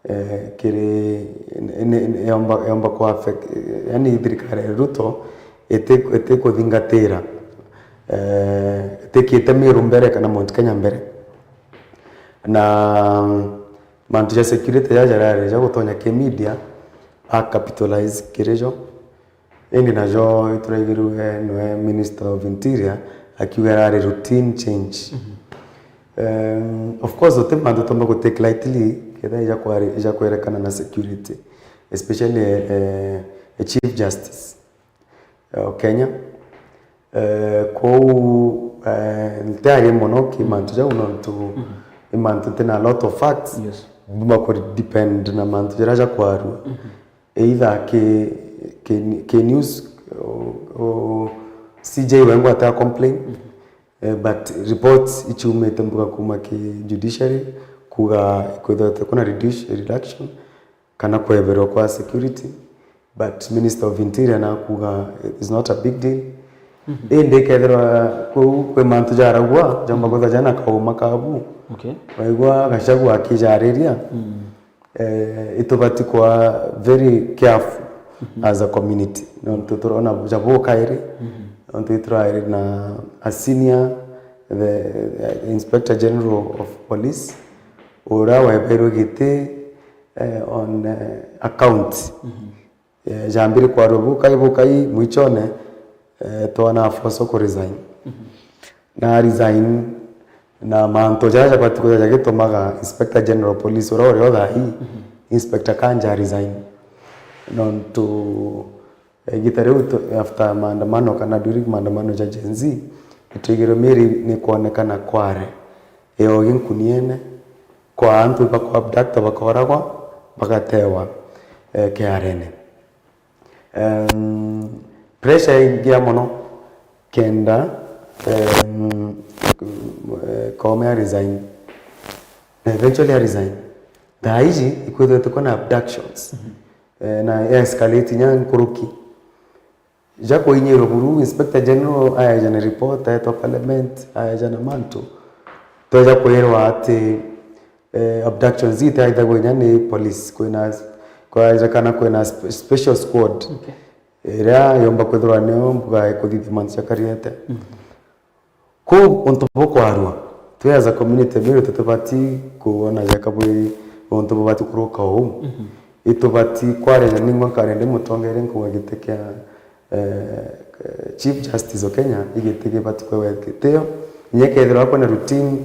eh, kiri, ni, ni, ni yomba, yomba ku affect, yani thirikari ya Ruto iti, iti kuthingatira, eh, itikite Meru mbere kana Mount Kenya mbere. Na mantu ja security ja jarari ja gutonya ki media, a capitalize kiri jo. Indi najo ituraigirue nwe Minister of Interior akiuga arari routine change. Um, of course, uti mantu tomba gu take lightly, ketha ija kwari-, ija kwerekana na security, especially, eh, a Chief Justice, eh, of Kenya. Eh, kou, eh, ntiarie mono ki mantu jau nontu i mantu ntina a lot of facts. Yes. Buma ku depend na mantu jaria jakwarua. Either ki, ki, ki news, o, o, C J wengwa ata complain, eh, but reports ichiumite mbuga kuma ki judiciary, kuga kwithirwa kuna reduce-, reduction, kana kweberwa kwa security, but Minister of Interior nakuga it's not a big deal. Indi kethirwa kuu kwi mantu jaragua, jomba kwithirwa jana kauma kabu. Okay. Waigua Gachagua akijariria, eh, itubati kwa very careful as a community. Nontu turona jabu kairi, nontu iturairi na a senior, the, the Inspector General of Police, uria weberwe giti, eh, on, eh, account. Eh, jambiri kwarua bukai bukai, mwichone, eh, twana force ku resign. Na resign, na mantu jaja jabati kwithirwa jagitumaga Inspector General Police uria uri o thaa ii, Inspector Kanja resign. Nontu, eh, igita riu tu-, after maandamano kana during maandamano ja Gen Z, itwigirwe miri ni kwonekana kware, eogi nkuniene, kwa antu baku abduct, bakoragwa, bagatewa, eh, kiarene. Em, pressure ingia mono kenda, em, eh, Koome a resign. Na eventually a resign. Thaa iji ikwithirite kwina abductions. Eh, na ya escalate inya nkuruki. Ja kuinyirwa buru, Inspector General aeja na report, aetwa parliament, aeja na mantu. Tweja kwirwa ati, eh, abductions itaithagwa inya ni police, kwina, kwaja kana kwina spe-, special squad. Okay. Iria yomba kwithirwa niyo mbuga ikuthithia mantu ja kariete. Kuu untu bukwarua, twi as a community Meru tutibati kuona jaka bwi untu bubati kuruka uu. Itubati kwaria, na ningwa nkaria ndi mutongeria nkuga giti kia, eh, Chief Justice o Kenya, igiti gibati kwewa gitio. Inya kethirwa kwina routine,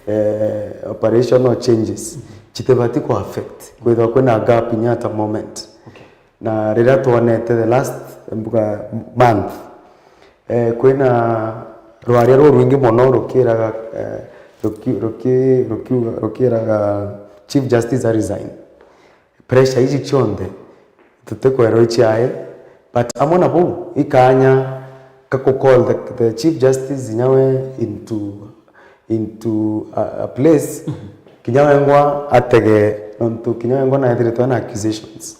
eh, operational changes, chitibati ku affect. Kwithirwa kwina gap inya at a moment. Okay. Na riria twonete the last mbuga month, Eh, kwina rwaria rurwingi mono rukiraga, eh, ruki-, ruki-, rukiuga, rukiraga Chief Justice a resign. Pressure iji cionthe tutikwerwa iciae, but amwe na buu, ikanya ka ku call the, the Chief Justice nyawe into, into a, a place, kinya wengwa atege, nontu kinya wengwa naethiritwe na accusations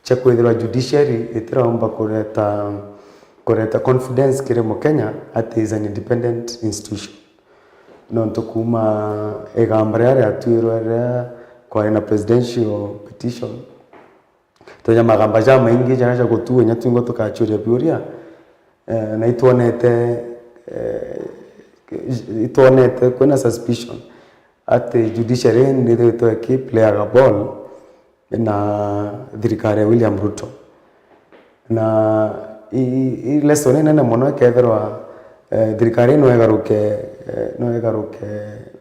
cia kwithirwa judiciary itiromba kureta, kureta confidence kiri Mukenya ati is an independent institution. Nontu kuuma igamba riria riatuirwe riria kwari na presidential petition, twina magamba jamaingi jaria ja gutua inya twingwa tukachuria biuria, eh, na itwonete, eh, itwonete kwina suspicion ati judiciary nithiritwe iki play a ball na thirikari ya William Ruto. Na i, i, i lesson inene mono ikethirwa, eh, thirikari no igaruke, eh, no igaruke,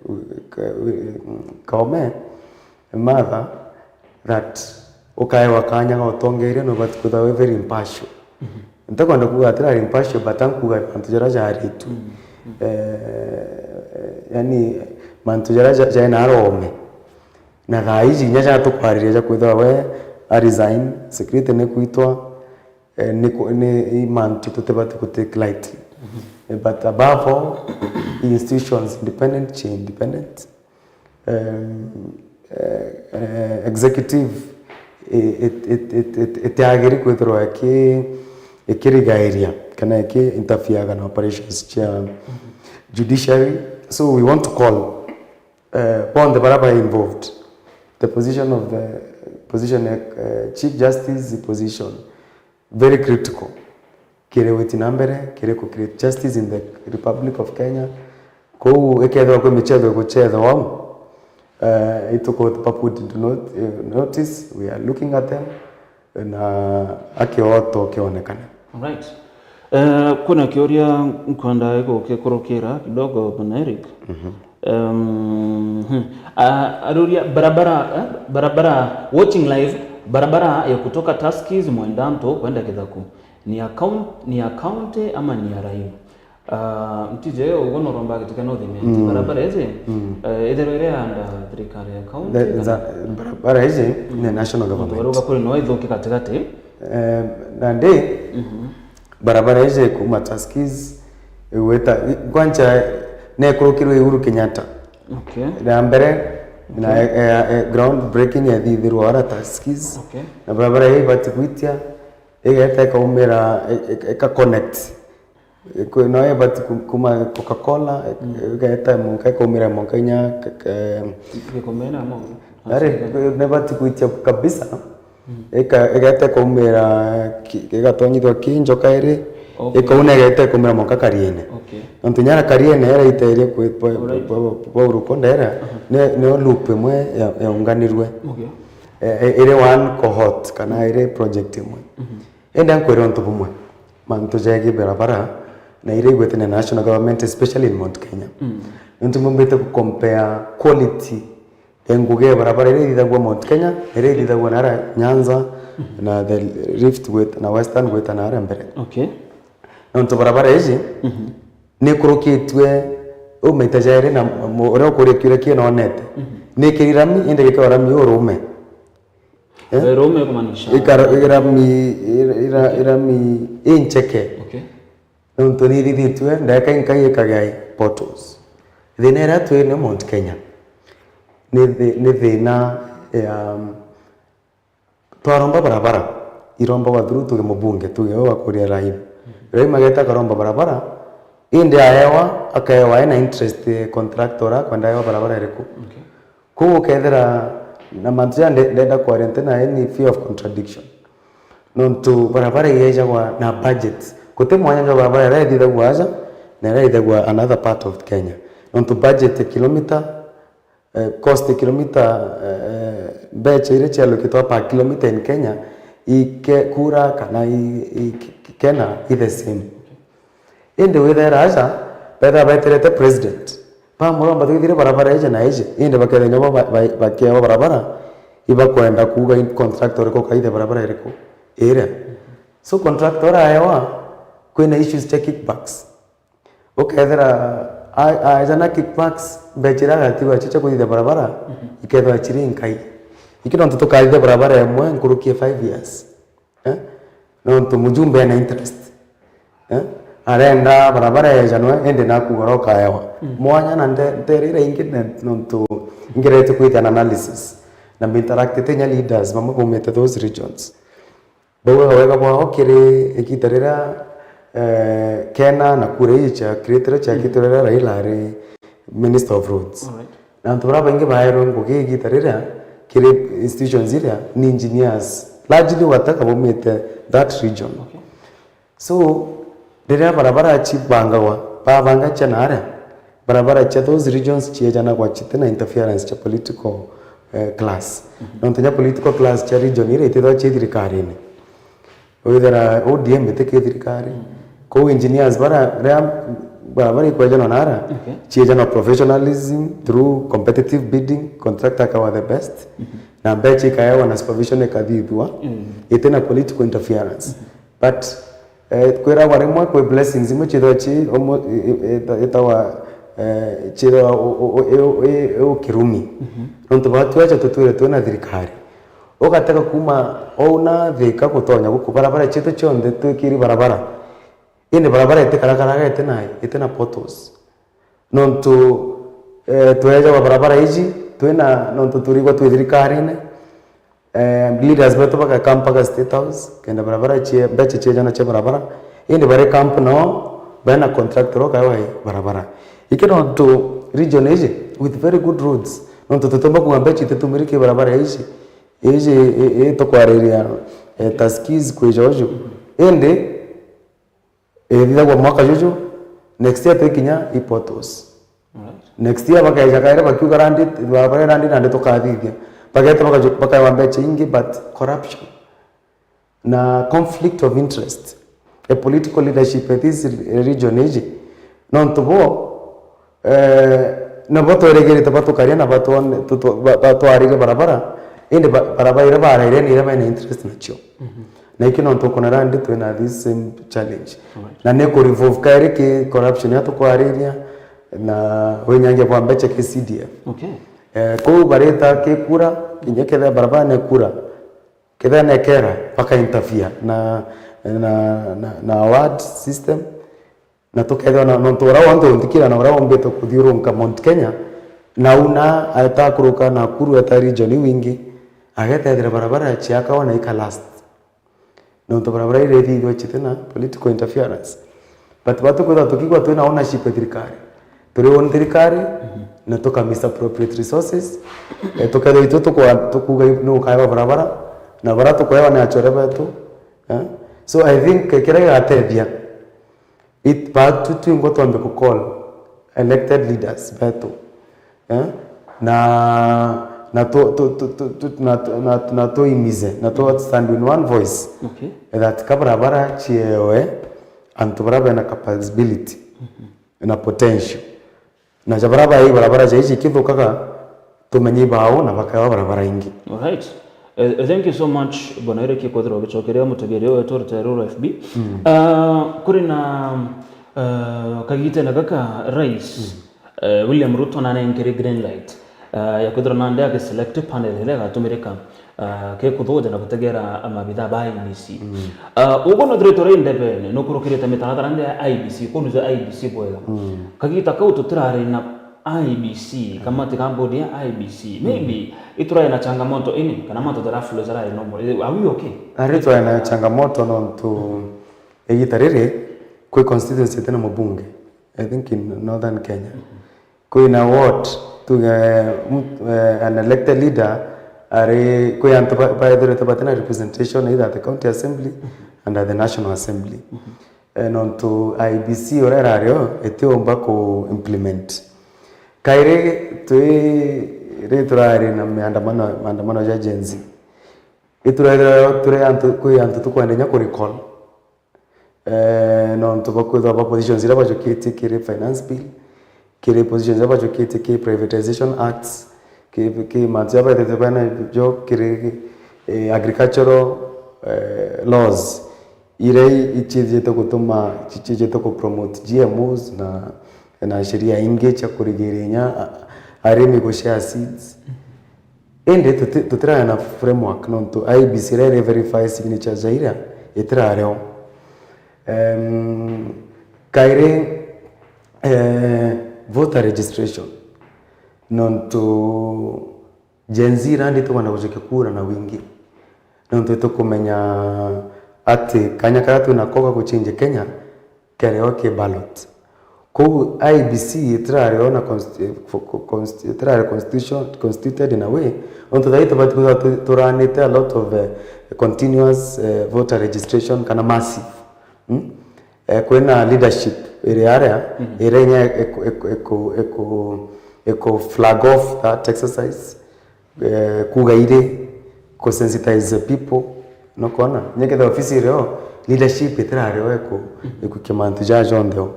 uh, ka-, uh, Kaome, Martha, that ukaewa kanya ga utongeria, no ubati kwithirwa wi very impartial. Ntikwenda kuuga ati ari impartial, but ankuuga mantu jaria jaritu. Eh, yani, mantu jaria ja-, jaina arome. Na thaa iji inya ja tukwariria ja kwithirwa we a resign, security ni kwitwa, eh, ni ku-, ni i mantu tutibati ku take lightly. Eh, but above all, institutions independent, chi independent. Um, eh, eh, executive, eh, it, it, it, it, itiagiri kwithirwa iki-, ikirigairia kana iki interfereaga na operations cia judiciary. So we want to call eh, bonthe baria bari involved, the position of the position ya, eh, Chief Justice position very critical kiri gwiti na mbere, kiri ku create justice in the Republic of Kenya. Kou ikethirwa kwi michetho iguchethwa au, eh, itukuba put into not-, eh, notice, we are looking at them. Na akioto kionekane. Alright. Eh, kuna kiuria nkwenda gukikurukira kidogo, Bwana Eric. Mhm. Em, hmm. Ah, aruria barabara, eh, barabara, watching live, barabara ya kutoka Tuskys Mwendanto kwenda Kithaku. Ni ya coun-, ni ya county ama ni ya Raila? Ah, ntije uguo noromba gituke no thimenti. Mm. Barabara iji, mm, eh, ithirwa iri under thirikari ya county, the, kana the, barabara iji, mm, ni national government. Nontu kuri no ithuki gatigati. Eh, nandi, mhm, barabara iji kuma Tuskys, igwita, i-, kwanza nekurukirwe Uhuru Kenyatta. Okay. Na mbere, na, okay, eh, eh, ground breaking yathithirwa ara Tuskys. Okay. Na barabara ii ibati gwitia, igeta ikaumira, i-, i-, ika connect. Kwi-, no ibati ku-, kuma Coca-Cola, mm, igeta monka, ikaumira monka inya, k-, k-, Gikomena mo? Ari, nibati gwitia kabisa, mm, ika-, igeta ikaumira ki-, igatonyithwa ki njoka iri, okay, ikauna igeta ikaumira monka Kariene. Okay. Nontu nyara Kariene era iterie kwi-, bwa-, alright, bwa-, bwa Urukonda era, aha, ni-, niyo loop imwe ya-, yaunganirwe. Okay. E-, e-, iri one cohort, kana iri project imwe. Mhm. Indi ankwira untu bumwe, mantu jegii barabara, na iria igwete na national government, especially in Mount Kenya. Mm. Nontu mbumbite ku compare quality ya ngugi ya barabara iria ithithagua Mount Kenya, na iria ithithagua nara Nyanza, mm, na the Rift gwita, na Western gwita nara mbere. Okay. Nontu barabara iji, mhm, nikurukitue u maita jairi na mu-, uria ukuria kiuria kii nonete. Mhm. Ni kiri rami, indi gikirwa rami urume. Eh? Eh, rume kumaanisha? Ikara-, irami, ira-, ira-, irami incheke. Okay. Nontu ni ithithitue, ndagika inkai ikagea potholes. Thina iria twi nayo Mount Kenya ni thi-, ni thina ya, um, twaromba barabara, irombagwa through tuge mubunge, tuge we wa Kuria Rahim. Rahim ageta akaromba barabara, indi aewa, akaewa ena interest, eh, contractor akwenda aewa barabara iriku. Okay. Kwou ukethira na mantu jaa nde-, ndenda kwaria nti na any fear of contradiction. Nontu barabara iejagwa na budget. Guti mwanya jwa barabara iria ithithagua aja na iria ithithagua another part of Kenya. Nontu budget ya kilometer, eh, cost ya kilometer, eh, eh, mbecha iria cialukitwa per kilometer in Kenya, ike-, kura kana i-, i-, kena i the same. Indi withaira aja, betha beterete president. Bamuromba twithire barabara iji na iji. Indi bakethira nabo ba-, ba-, bakiewa barabara, ibakwenda kuuga in contractor uriku ukaithe barabara iriku? Iria. So contractor aewa, Kwina issues cia kickbacks. Ukethira a- aja na kickbacks, mbecha iria agatigwa cio cia kuthithia barabara, ikethirwa ciri nkai. Iki nontu tukathithia barabara imwe nkuruki ya five years. Eh? Nontu mujumbe ena interest. Eh? Arenda barabara yejanwe, indi nakuga uria ukaewa. Mwanya na nde- ntere iria ingi ne- nontu ingerete kwithia na analysis. Na interactite inya leaders bamwe baumite those regions. Baugaga wega bwao kiri igita riria, eh, Kena na kura iji cia creator ciakitwe riria Raila ari Minister of Roads. Alright. Na antu baria baingi baerwe ngugi igita riria kiri institutions iria ni engineers, largely ugataka baumite that region. Okay. So, riria barabara cibangagwa, babanga cia naaria, barabara cia those regions ciejanagwa citina interference cia political, eh, class. Nontu nya political class cia region iria itithagwa ci thirikarine. Withira O D M itiki thirikari. Kou engineers bara, ria barabara ikwejanwa nara, Okay. ciejanwa professionalism through competitive bidding, contractor akawa the best, na mbecha ikaewa na supervision ikathithua, itina political interference. But, eh, kwiragwa rimwe kwi blessings imwe ciithagwa ci, omo-, i-, i-, ita-, itawa, eh, ciithagwa u-, u-, u-, i-, i-, i-, ukirumi. Nontu batu aja tutwire twina thirikari. Ugatega kuma ou na Thika gutonya guku, barabara cietu cionthe twikiri barabara. Indi barabara itikarakaraga itina, itina potholes. Nontu, eh, twejagwa barabara iji, twina, nontu turigwa twi thirikarine, eh, leaders betu bagaka mpaka State House, kenda barabara cie, mbecha ciejana cia barabara, indi bari camp nao, bena contractor ukaewa barabara. Iki nontu region iji, with very good roads, nontu tutumba kuga mbecha ititumiri ki barabara iji, iji, i, i, tukwariria, eh, ta skills kwija uju. Indi, ithithagwa mwaka juju, next year twikinya i potholes. Alright. Next year bakeja kairi bakiuga randi, barabara randi nandi tukathithia. Bageta bakaju-, bakaewa mbecha ingi, but corruption na conflict of interest, a political leadership at this region iji, nontu bo, eh, nabo twerigirite batukaria na batwone-, tutu-, ba-, batwarire barabara, indi ba-, barabara iria baraire ni iria bena interest nacio. Na iki nontu ukona randi twina this same challenge. Alright. Na ni ku revolve kairi ki corruption ya tukwariria na winyangia bwa mbecha ki C D F. Okay. Eh, kou barita ki kura, kinya kethira barabara ni kura, kethira ni kera, baka interfere na, na, na, na award system. Na tukethirwa na, nontu uria wonthe unthikira na uria umbite kuthiurunka Mount Kenya, na una aeta kuruka Nakuru eta region iu ingi, ageta ethira barabara ciakagwa na ika last. Nontu barabara iria ithithwa citina political interference. But batu kwithirwa tukigwa twina ownership ya thirikari. Turi own thirikari, na tuka misappropriate resources. Eh, tukethirwa itu tukwa-, tukuga i-, ni ukaewa barabara, na bara tukuewa ni achore betu. Eh? So I think, eh, kiria gigatethia, It, batu twingwa twambe ku call elected leaders betu. Eh? Na, na tu, tu, tu, tu, tu, na, tu, na, na tuimize, na tu stand in one voice. Okay. That ka barabara ciewe antu bara bena capability na potential. Na ja bara bai barabara ja iji ikithukaga, tumenye ibao na bakaewa barabara ingi. Alright. Eh, thank you so much, Bwana Eric, kwithirwa ugicokeria mutegeria wetu rutero rwa F B. Ah, kuri na, ah, kagitene gaka rais, eh, William Ruto nanengere green light, ah, ya kwithirwa nandi agiselect panel iria igatumirika, ah, kikuthuja na gutegera mabithaa ba I E B C. Ah, ugu no thuritwe ri ndebene, nukurukirite mitaratara nde ya I E B C, kunuja I E B C bwega. Kagita kau tutirari na I E B C, kamati ka bodi ya I E B C. Maybe iturae na changamoto ini, kana mantu jaraflow jarai normal. Are we okay? Ari twae na changamoto nontu igita riri kwi constituency itina mubunge, I think in Northern Kenya. Kwina what, tuge, mtu, eh, an elected leader ari, kwi antu ba-, baithirite batina representation either at the county assembly and at the national assembly. Eh, nontu I E B C uria irario itiumba ku implement. Kairi twi, ri turari na maandamano, maandamano ja Gen Z. Iturethira turi antu, kwi antu tukwenda inya ku recall. Eh, nontu bakwithwa ba positions iria bajukitie kiri finance bill, kiri positions iria bajukitie kiri privatization acts, ki, ki mantu ja baithite bena jo kiri, eh, agricultural, eh, laws. iria i-, iciijite gutuma, iciijite ku promote G M Os na, na sheria ingi cia kurigiria inya a-, arimi gu share seeds. Indi tuti-, tutirari na framework nontu I E B C iria iri verify signature ja iria itirari o. Em, kairi, eh, voter registration, nontu Gen Z ira ndi tukwenda gucokia kura na wingi, nontu itukumenya ati kanya karia twinako ga guchange Kenya, kerewa ki ballot. Kou I E B C itirari o na consti-, fo-, co-, consti-, itirari constitution, constituted in a way, nontu thaa ii tubati kwithirwa tu-, turanite a lot of, eh, continuous, eh, voter registration kana massive. Hmm? Eh, kwina leadership iri aria, mhm, iria inya iku-, iku-, iku-, iku-, iku flag off that exercise, eh, kuuga iri, ku sensitize people, nukona? Inya kethira ofisi iri o, leadership itirari o iku-, mhm, ikuikia mantu jaa jonthe o.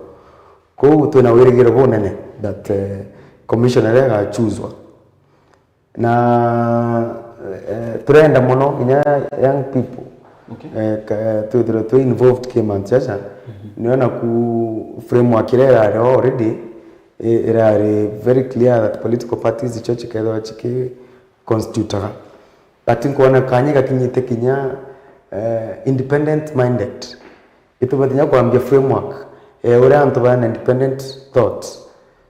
Kou twina wirigiro bunene that, eh, commissioner iria igachuzwa. Na, eh, turenda mono kinya young people, okay, eh, ka-, twithirwe twi involved ki mantu jaja. Mhm. Niona ku framework iria irari o already, i-, irari very clear that political parties icio cikethirwa ciki constitutaga. But nkwona kanya igakinyite kinya, eh, independent minded. Itubati kinya kwambia framework, eh, uria antu bana independent thought.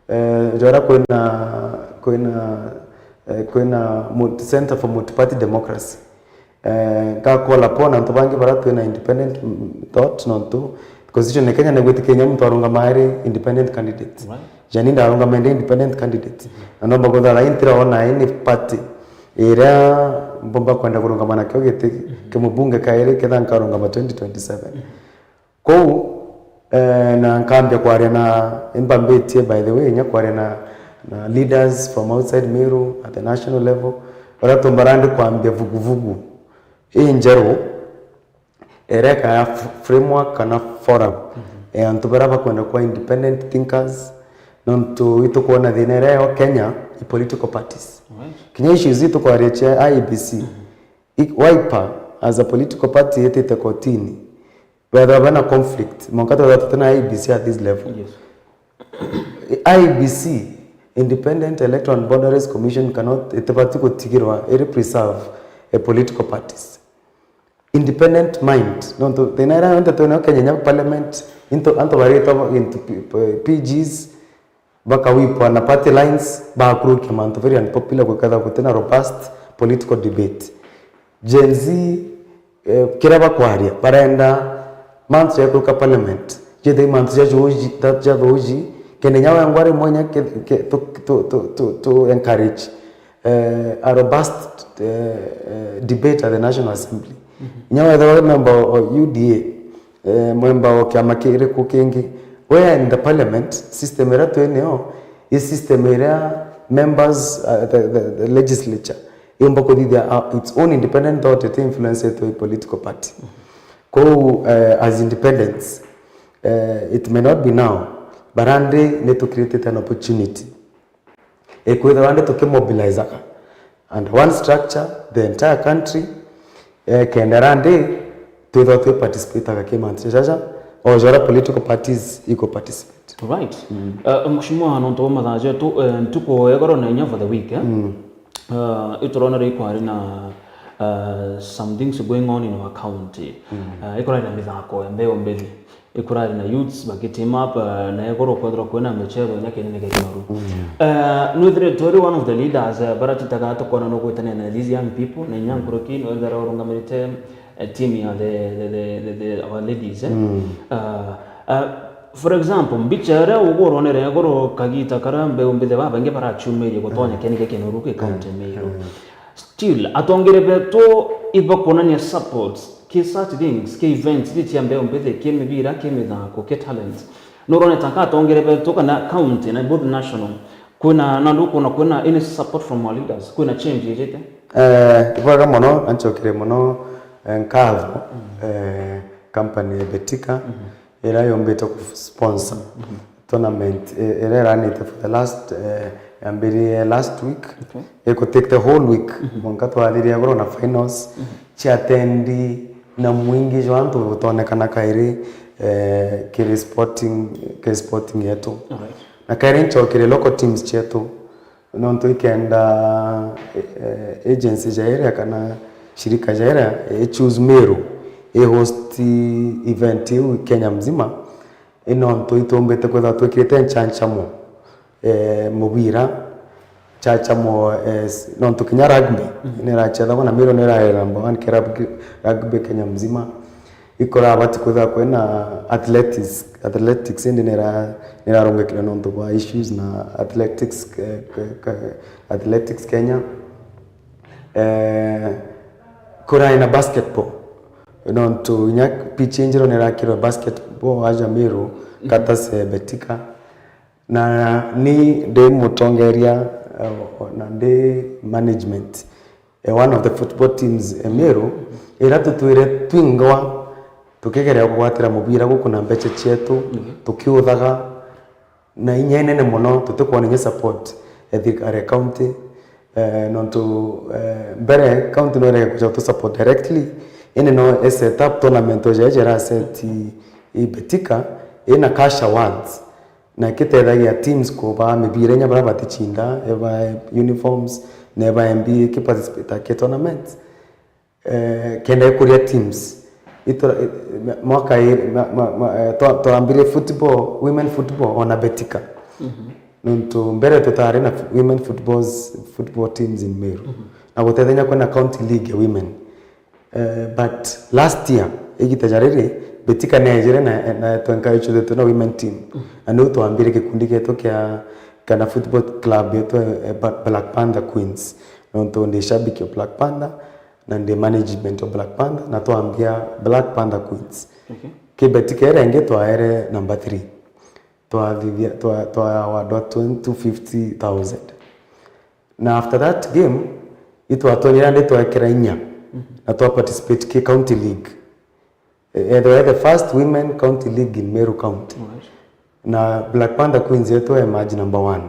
Eh, jora kwina, kwina, eh, kwina multi-, Center for Multi-Party Democracy. Eh, nga call upon antu bangi bara twina independent, mm, thought, nontu constitution ya Kenya nigwitikiria muntu arungama ari independent candidate. Right. Jani ndarungama ndi independent candidate. Mhm. Na nomba kwithira ntiraona any party iria mbumba kwenda kurungama nakio giti, mhm, kia mubunge kairi ketha nkarungama twenty twenty-seven. Mhm. Kou, eh, na nkambia kwaria na, imbambitie, by the way, inya kwaria na, na leaders from outside Meru at the national level, baria tumbara ndi kwambia vuguvugu injeru, ireka ya f-, framework kana forum, mhm, ya antu baria bakwenda kuba independent thinkers, nontu itukwona thina iria yo Kenya i political parties. Right. Kinya issues itukwaria cia I E B C, mhm, i-, Wiper as a political party itite kotini, bethirwa bena conflict, mwanka twethirwa tutina I E B C at this level. Yes. I E B C, Independent Electoral and Boundaries Commission, cannot, itibati gutigirwa iri preserve a political parties. Independent mind, nontu thina iria yonthe twinayo Kenya, inya parliament, into, antu baritwa into P-, P-, P Gs, bakawipwa na party lines, bakurukia mantu very unpopular, gwikethirwa gutina robust political debate. Gen Z, eh, kiria bakwaria, barenda mantu ja kuruka parliament, jethei mantu ja juji, ja, ja thuji, kenda inya wengwa rimwe inya ke-, ke-, tu, tu encourage, eh, a robust, eh, eh, debate at the National Assembly. Mhm. Inya wethirwa wi member o U D A, eh, member o kiama kiriku kingi, where in the parliament, system iria twinayo i system iria members, uh, the, the, the legislature yumba kuthithia, uh, its own independent thought iti influencetwe by political party. Kou, eh, as independents, eh, it may not be now, but andi ni tu created an opportunity. Ikwithirwa ndi tukimobilizaga under one structure the entire country, eh, kenda randi twithirwa twi participataga ki mantu jaja, o jora political parties iko participate. Right. Mm. Eh, Mheshimiwa, nontu bwa mathaa jetu, eh, ntuku ya igoro na inya for the week, eh? Mm. Eh, ituronere ikwari na, eh, some things going on in our county. Mm. Eh, ikurari na mithako ya mbeu mbithi. Ikurari na youths baki team up, eh, na igoro kwethirwa kwina michezo inya kinene kia Kimaru. Mm. Eh, nwithiritwe uri one of the leaders, eh, bara twitaga tukwona no gwitania na these young people, na inya nkuruki nwithira urungamirite, eh, team ya the, the, the, the, the, our ladies, eh. Mm. Eh, eh, for example, mbicha iria ugurwa ni igoro kagita karia mbeu mbithi babaingi barachumirie gutonya, mm, keni kia Kimaru ki county, mm, Meru. Mm. Still, atongeria betu ibakwonania support ki such things, ki events ici cia mbeu mbithi, ki mibira, ki mithako, ki talent. Nurone ta ka atongeria betu kana county na both national, kwina, na ndukwona kwina any support from our leaders, kwina change ijite? Eh, ibwega mono, anchokire mono, eh, nkatho, mm, eh, company ya Betika, mhm, iria yumbite ku sponsor, mhm, tournament, i-, iria iranite for the last, eh, yambiririe last week, okay, iku take the whole week, mhm, mwanka twathiria igoro na finals, mhm, cia attendi Na mwingi jwa antu butonekana kairi, eh, kiri sporting, kiri sporting yetu. Alright. Na kairi nchokire local teams cietu, nontu ikenda, eh, agency ja iria kana shirika ja iria i choose Meru i host event iu Kenya mzima, i nontu itumbite kwithirwa twikirite nchanchamo, eh, mubira, chachamo, eh, s-, nontu kinya rugby, mhm, nirachethagwa na Meru nirae number one ke rugby, rugby Kenya mzima. Ikorabati kwithirwa kwina athletics, athletics indi nira-, nirarungikire nontu bwa issues na athletics, eh, ke-, ke-, athletics Kenya. Eh, kurai na basketball. Nontu inya pitch injiro nirakirwe basketball aja Meru, mhm, katase Betika. Na ni ndi mutongeria, eh, na ndi management, eh, one of the football teams, eh, Meru, ira tutwire twingwa tukigeria kugwatira mubira guku na mbecha cietu, mhm, tukiuthaga na inya inene mono, tutikwona inya support ya thirikari ya county. Eh, nontu, eh, mbere county no irege kuja tu support directly, indi no i set up tournament oja ija ira set i, i Betika, ina cash awards. Na ikitethagia teams kuba mibira inya baria batichinda, eba uniforms, na eba M B A ikiparticipate ki tournaments. Eh, kenda ikuria teams. Itura-, i-, ma-, mwaka i-, ma-, ma-, ma-, eh, twa-, twambire football, women football, ona Betika. Mhm. Nontu mbere tutari na f-, women footballs, football teams in Meru. Mhm. Na gutethenya kwina county league ya women. Eh, but last year, igita ja riri, Betika neejire na, na twenkaicuthetwe na women team. Mm. Na niu twambire gikundi gietu kia, kana football club yetu, eh, Ba-, Black Panther Queens. Nontu ndi shabiki o Black Panther, na ndi management o Black Panther, na twambia Black Panther Queens. Okay. Ki Betika iria ingi twaere number three. Twathithia, twa-, twa awardwa twenty, two fifty thousand. Na after that game, itwatonyire ndi twekira inya, mhm, na twa participate ki county league. E-, ethwa the first women county league in Meru County. Right. Na Black Panther Queens yetu emerge number one.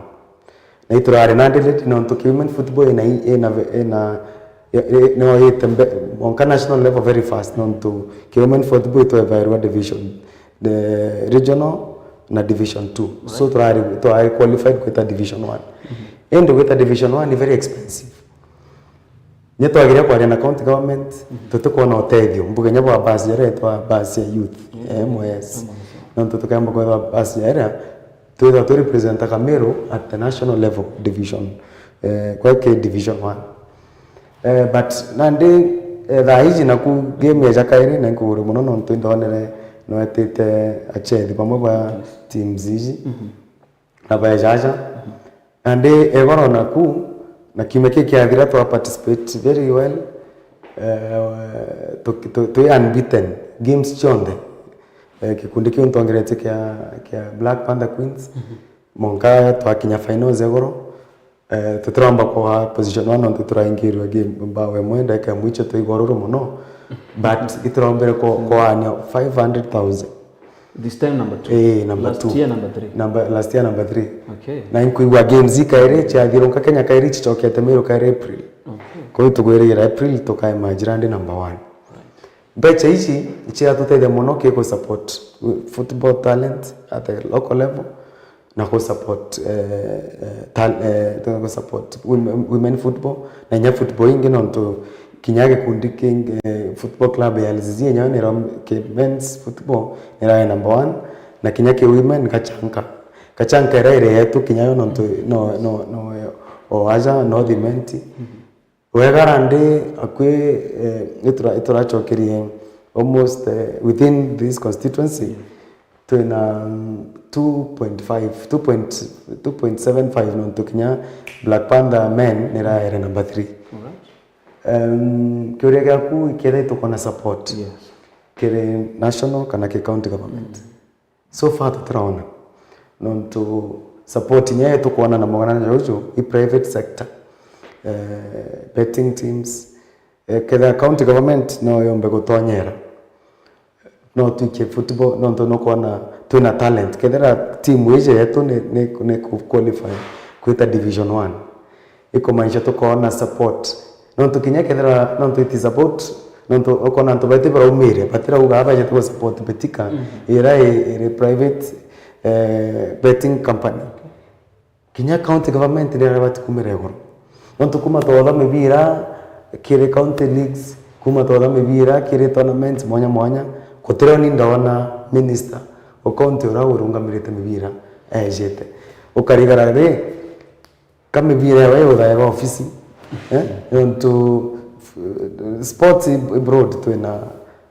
Na iturari nandi ready nontu ki women football ina, ina, ina, i-, i-, no yite mbe-, mwanka national level very fast nontu ki women football itwevairwa division, the regional na division two. So, right, turari, turari qualified gwita division one. Mhm. Indi gwita division one ni very expensive. Ni twageria kwaria na county government, mhm, tutikwona utethio. Mbuge nya bwa bus iria itwa bus ya youth, yeah, M Y S. M Y S, yeah. Nontu tukamba kwethwa bus ya iria, twithwa tu representaga Meru at the national level division, eh, kwa ki division one. Eh, but nandi, eh, thaa iji naku game eja kairi, na nkugure mono nontu indonere nwetite achethi bamwe ba, yes, teams iji. Mhm. Na baejaja. Mhm. Nandi egoro naku, na kiumia kii kiathira twa participate very well. Eh, tu, tu, twi unbeaten games cionthe. Eh, gikundi kiu ntongeretie kia, kia Black Panther Queens. Mhm. Monka twakinya finals egoro. Eh, tutiromba kwa position one nontu turaingirwe game bao imwe, ndagika ya mwicho twaigwa ururu mono. But iturombere kwa, mm, kwaania five hundred thousand. This time number two. Eh, number two. Last year number three. Number, last year number three. Okay. Na inkwigua games ikairi ciathirunka Kenya kairi cicokete Meru kairi April. Okay. Kwa hiyo tugwirigira April tukae majirandi number one. Right. Mbecha ici iciratutethia mono ki ku support football talent at the local level. Na ku support, eh, eh, tal-, eh, ku support women, women football, na inya football ingi, nontu kinya gikundi kingi, eh, football club ya L C C inya yo nira ki men's football, nira number one, na kinya ki women Gachanka. Gachanka ira iri yetu kinya yo nontu no, no, no, o aja North Imenti. Mhm. Wegara ndi akui, eh, itura-, ituracokerie almost, eh, within this constituency, yeah, twina, mm, two point five, two point, two point seven five nontu kinya Black Panther men niraere number three. Alright. Em, kiuria giaku, kethira tukona support, yes, kiri national kana ki county government? Mm. So far tutiraona. Nontu support inya yetu kwona na mugana na juju i private sector. Eh, betting teams. Eh, kethira county government no yombe gutonyera. No twikie football, nontu nukwona twina talent. Kethira team iji yetu ni, ni, ni ku-, qualify kwita division one. Ikumaanisha tukoona support. Nontu kinya kethira, nontu it is about Nontu ukona antu baitu baraumire, batirauga aba bajete gu support Betika, ira i-, iri private, eh, betting company. Kinya county government ni arabati kumira iguru. Nontu kuma twotha mibira kiri county leagues, kuma twotha mibira kiri tournaments mwanya mwanya, gutiri ni ndona minister o county ura urungamirite mibira ejete. Ukarigara ri, ka mibira yawe yothae ba ofisi, eh? Nontu, f-, sports i broad, twina,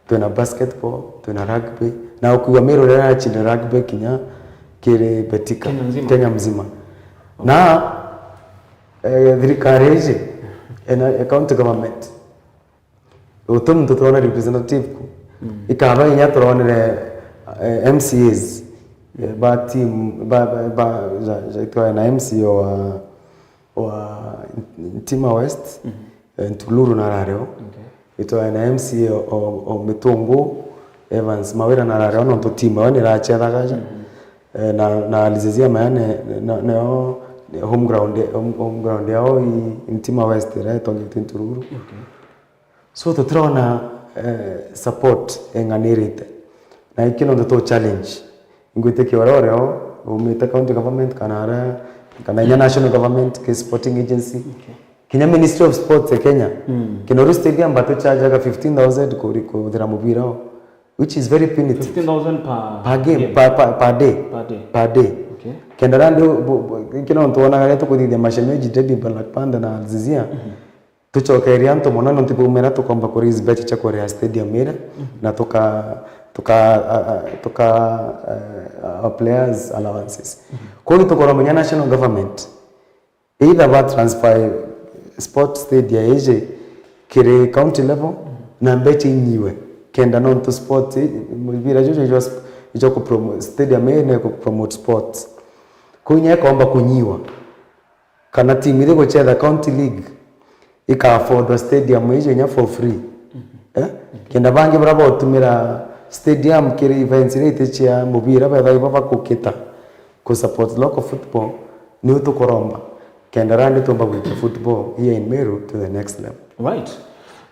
twina basketball, twina rugby. Na ukigua Meru riria yacinda rugby kinya kiri Betika, Kenya nzima. Kenya mzima. Na, eh, thirikari iji, ena, county government, uti muntu turona representative ku. Ikaba inya turonere, eh, M C As, eh, ba team, ba, ba, ba, ja, ja, itwa na M C A wa, wa Ntima West, eh, Ntululu na arareo. Itwa na M C A o, o, o Mitungu, Evans Mawira na arareo, nontu team yao niracethaga ja. Eh, na, na Alizezia Mayane, na, neo, home ground, home, home ground yao i Ntima West, ira itongetwe Ntululu. So tutirona, eh, support ing'anirite. Na iki nontu tu challenge. Ingwitikia uria urio umite county government kana aria, kana inya national government ki sporting agency. Kinya Ministry of Sports ya Kenya. Kinoru Stadium batuchajaga fifteen thousand kuri-, kuthira mubira o, which is very punitive. Fifteen thousand per Per game, game? per, per, per day. Per day. Per day. Okay. Kenda randi bu-, bu-, iki nontu wonaga riria tukuthithia mashemeji Derby, Black Panther na Alizezia. Tucokeria antu mono nontu baumira tukomba ku raise mbeca cia kuria stadium ira, na tuka, tuka, a, a, tuka, eh, our players allowances. Koguo tukoromenya national government, either ba transfer sport stadium iji kiri county level, na mbeca inyiwe, kenda nontu sport, i-, mibira juju ijwa sp-, ijwa ku promo-, stadium ii ni ku promote sports. Koguo inya ikomba kunyiwa. Kana timu iria iguchetha county league ika affordwa stadium icio inya for free. Eh? Kenda bangi baria bautumira stadium kiri events iria iti cia mubira, betha ibo bakukita ku support local football, niu tukuromba kenda randi tumba gwikia football here in Meru to the next level. Right.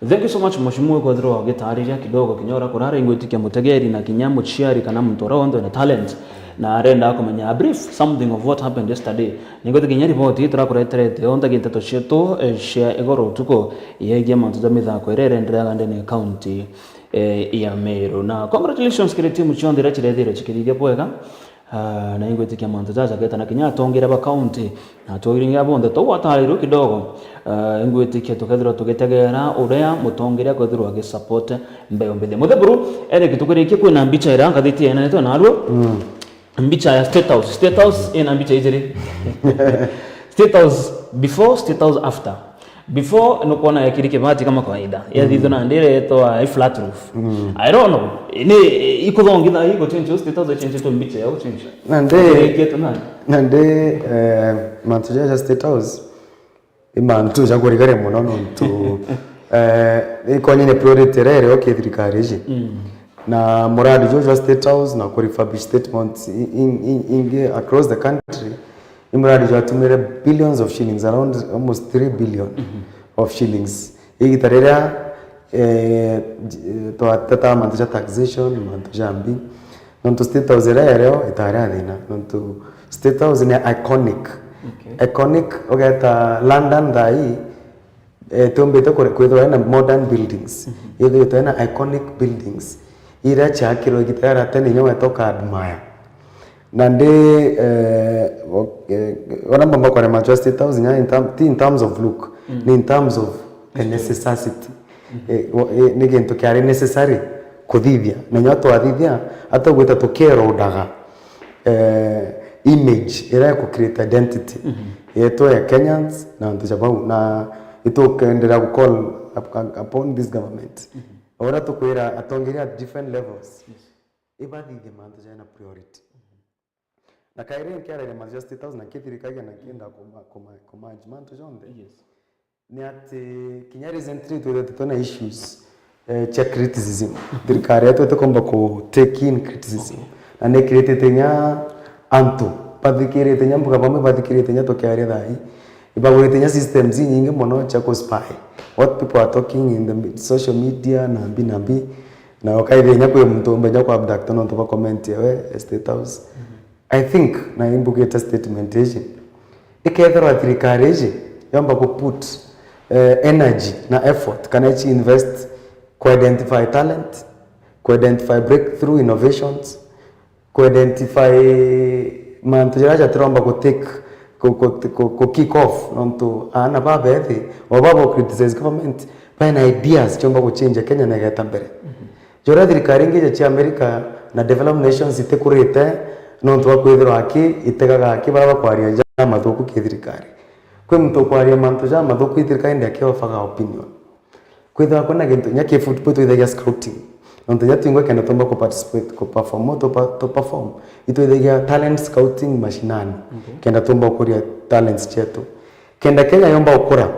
Thank you so much, Mheshimiwa, kwethirwa ugitaariria kidogo kinya uria kurari. Ingwitikia mutegeri na kinya muciari kana muntu uria wonthe wina talent na arenda kumenya a brief something of what happened yesterday. Ningwitikia kinya riboti ii turakureterete yonthe gi nteto cietu, eh, cia igoro utuku yegie mantu ja mithako iria irendereaga ndene ya county, eh, ya Meru. Na congratulations kiri timu cionthe iria cirethire cikithithia bwega. Ah, na ingwitikia mantu jaja geta na kinya atongeria ba county na atongeria bonthe twagwatarirwe kidogo. Ah, ingwitikia tukethirwa tugitegera uria mutongeria akwethirwa agisupport mbeu mbithi. Mutheburu, Eric, tukirikie kwina mbicha iria ngathiti yenanitwe narua. Mbicha ya State House. State House ina mbicha ijiri. State House before, State House after. Before, nukwona yakiri kibati kama kawaida. Yathithwa na ndire yetwa i flat roof. I don't know. Ni ikuthongitha iko change, State House change to mbicha ya change. Nandi, Iketu nani? Nandi, eh, mantu ja, ja State House, i mantu ja kurigaria mono nontu, eh, ikonyene priority rere o kithirikari iji. Na muradi jo jwa State House na ku refurbish statements i-, in-, in-, ingi across the country, ni muradi jwatumire billions of shillings, around almost three billion of shillings. Igita riria, eh, j-, twateta mantu ja taxation, mantu ja mbi, nontu State House iria irio itari a thina, nontu State House ni iconic. Iconic, ugeta London thaa ii, eh, tumbite kure-, kwithirwa ina modern buildings. Ithirite ina iconic buildings. Iria ciakirwe igita ria tene inya weta uka admire. Nandi, eh, o-, eh, ona mbamba kurema jwa State House, inya in term-, ti in terms of look, ni in terms of the necessity. Eh, wa-, eh, ni gintu kiari necessary kuthithia. Na inya twathithia, atugwita tukierodaga, eh, image iria iku create identity yetu ya Kenyans na antu ja bau. Na itukenderea ku call up-, upon this government. Uria tukwira atongeria at different levels, ibathithie mantu jena priority. Na kairi nkiaragia mantu ja State House na nkithirikagia na nkienda kuma-, kuma-, kumerge mantu jonthe. Ni ati kinya recently twithirite twina issues, eh, cia criticism. Thirikari yetu itikomba ku take in criticism. Na ni create inya antu bathikirite inya mbuga bamwe bathikirite inya tukiaria thaa ii. Ibagurite inya systems inyingi mono cia ku spy what people are talking in the me-, social media, na mbi na mbi. Na ukaithia inya kwi muntu umbe inya ku abduct nontu bwa comment yawe State House. I think, na imbugite statement iji, ikethirwa thirikari iji yomba ku put, eh, energy na effort, kana ichi invest ku identify talent, ku identify breakthrough innovations, ku identify mantu jaria jatiromba ku take, ku, ku, ku, ku kick off, nontu aana babethi o baba criticize government, bena ideas ciomba ku change Kenya na igeta mbere. Joria thirikari ingi ja cia America na developed nations itikurite nontu bwa kwithirwa aki itegaga aki baria bakwaria ja mathuku ki thirikari. Kwi muntu ukwaria mantu ja mathuku i thirikari ndi aki offer opinion. Kwithirwa kwina gintu, inya ki football itwithagia scouting. Nontu inya twingwa kenda tumba ku participate, ku perform, to pa-, to perform. Itwithagia talent scouting mashinani. Okay. Kenda tumba kuria talents cietu. Kenda Kenya yomba gukura,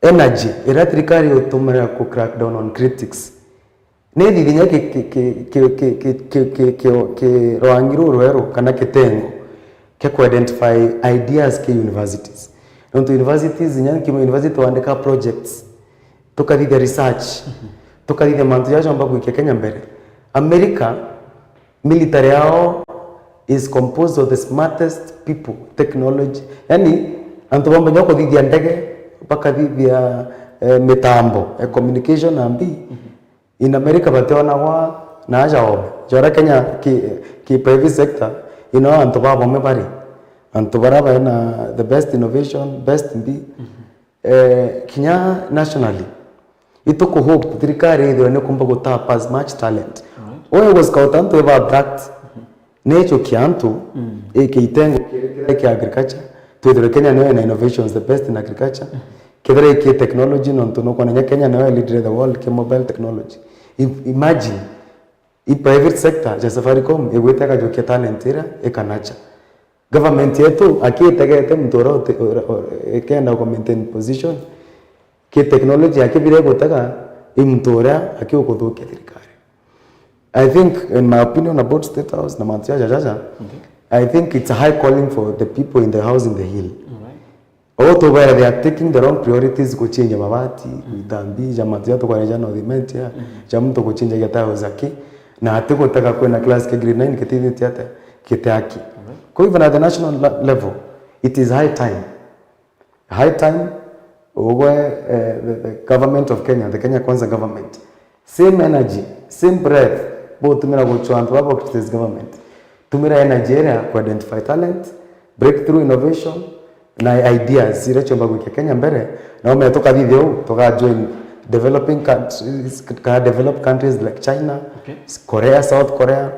energy iria thirikari utumira ku crack down on critics. Ni thithinya ki, ki, ki rwangi ruu rweru kana kitengo kia ku identify ideas ki universities. Nontu universities, inya kimo university wandika projects, tukathithia research, tukathithia mantu jaria jomba gwikia Kenya mbere. America, military yao is composed of the smartest people, technology. Yani, antu bomba nyo kuthithia ndege, bakathithia, eh, mitambo ya communication na mbi. In America bationagwa na aja ome. Jora Kenya ki, ki private sector, ino antu babome bari. Antu bara baina the best innovation, best mbi. Eh, kinya nationally, ituku hope thirikari ithirwe ni kumba gu tap as much talent. Alright. Uyu gu scout antu iba abduct. Ni ichukia antu, iki itengo kiria kia agriculture, twithirwe Kenya niyo ina innovations the best in agriculture. Kethira iki technology, nontu nukwona inya Kenya niyo lead the world ki mobile technology. Im-, imagine, i private sector ja Safaricom igwite ikajukia talent iria ikanacha. Government yetu akitegete muntu uria uti-, uria, uria, ikenda ku maintain position, ki technology akibire gutega i muntu uria akiukuthukia thirikari. I think, in my opinion about State House na mantu jaja jaja, okay, I think it's a high calling for the people in the house in the hill. Alright. Ou tubere they are taking the wrong priorities, kuchinja mabati, mm, kuita mbi, ja mantu ja tukwaria ja North Imenti, mm, ja muntu kuchinjagia tiles aki, na ati gutega kwina class kia grade nine kitithitie ate, kiti aki. Alright. Kwa hivyo na the national la-, level, it is high time. High time, ugwe, eh, the, the government of Kenya, the Kenya Kwanza government, same energy, same breath, butumira guchwa antu baba criticize government. Tumira energy iria ku identify talent, breakthrough innovation, na ideas iria ciomba gwikia Kenya mbere, na ume tukathithia uu, tuka join developing countries, ka developed countries like China, okay, Korea, South Korea,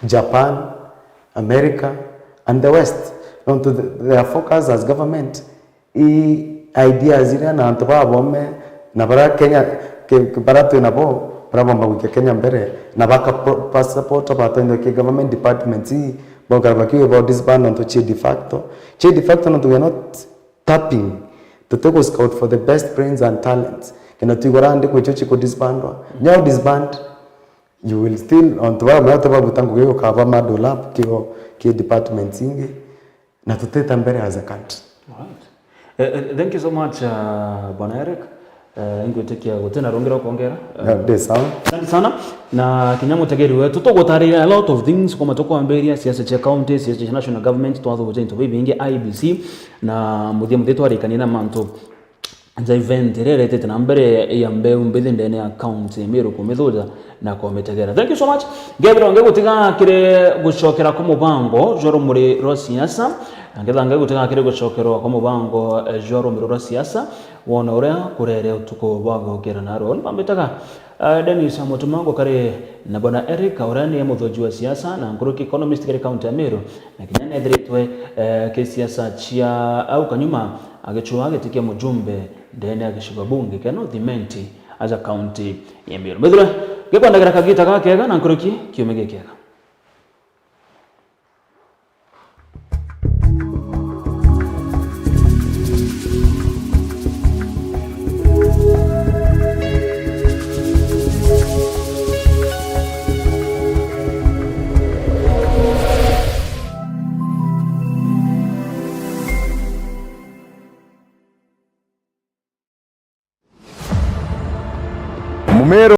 Japan, America, and the West. Nontu th-, their focus as government i ideas iria na antu babome na bara Kenya, ke-, ke-, bara twi nabo, bara bomba gwikia Kenya mbere, na baka pro-, ba support, batonye ki government departments ii, bokara bakiuga bo disband nontu chi de facto. Chi de facto nontu we are not tapping, tuti gu scout for the best brains and talents. Kenda twigwa randi kwi cio chiku disbandwa. Nyao disband, you will still, ontu baba mara tubabuta ngugi ukaba muddle up kio, ki departments ingi. Na tutita mbere as a country. Alright. Eh, eh, thank you so much, uh, Bwana Eric. Eh, ingwitikia gutina rungi rwa kwongera. Eh, no, ndi sawa. Asante sana. Na kinya mutegeri wetu, tugutariria a lot of things, kuma tukwambiria siasa cia county, siasa cia national government, twathugutia into bibingi, I E B C, na muthia muthia twarikania na mantu ja event iria iretete na mbere ya mbeu mbithi ndene ya county ya Meru kumithuja na kumitegera. Thank you so much. Ngethirwa ngigutiga kiri gucokera kwa mubango jwa rumuri rwa siasa, na ngetha ngigutiga kiri gucokerwa kwa mubango, eh, jwa rumuri rwa siasa, wona uria kurere utuku bwa gukira naro. Ni bambitaga, eh, Dennis Mutuma, ngukari na Bwana Eric, uria ni muthuji wa siasa na nkuruki economist kiri county ya Meru, na kinya nethiritwe, eh, ki siasa cia au kanyuma agicua giti kia mujumbe ndene ya gicigo bunge kia North Imenti aja kaunti ya Meru. Mbithire ngikwendagera kagita gakega na nkuruki kiumia gikiega. Pero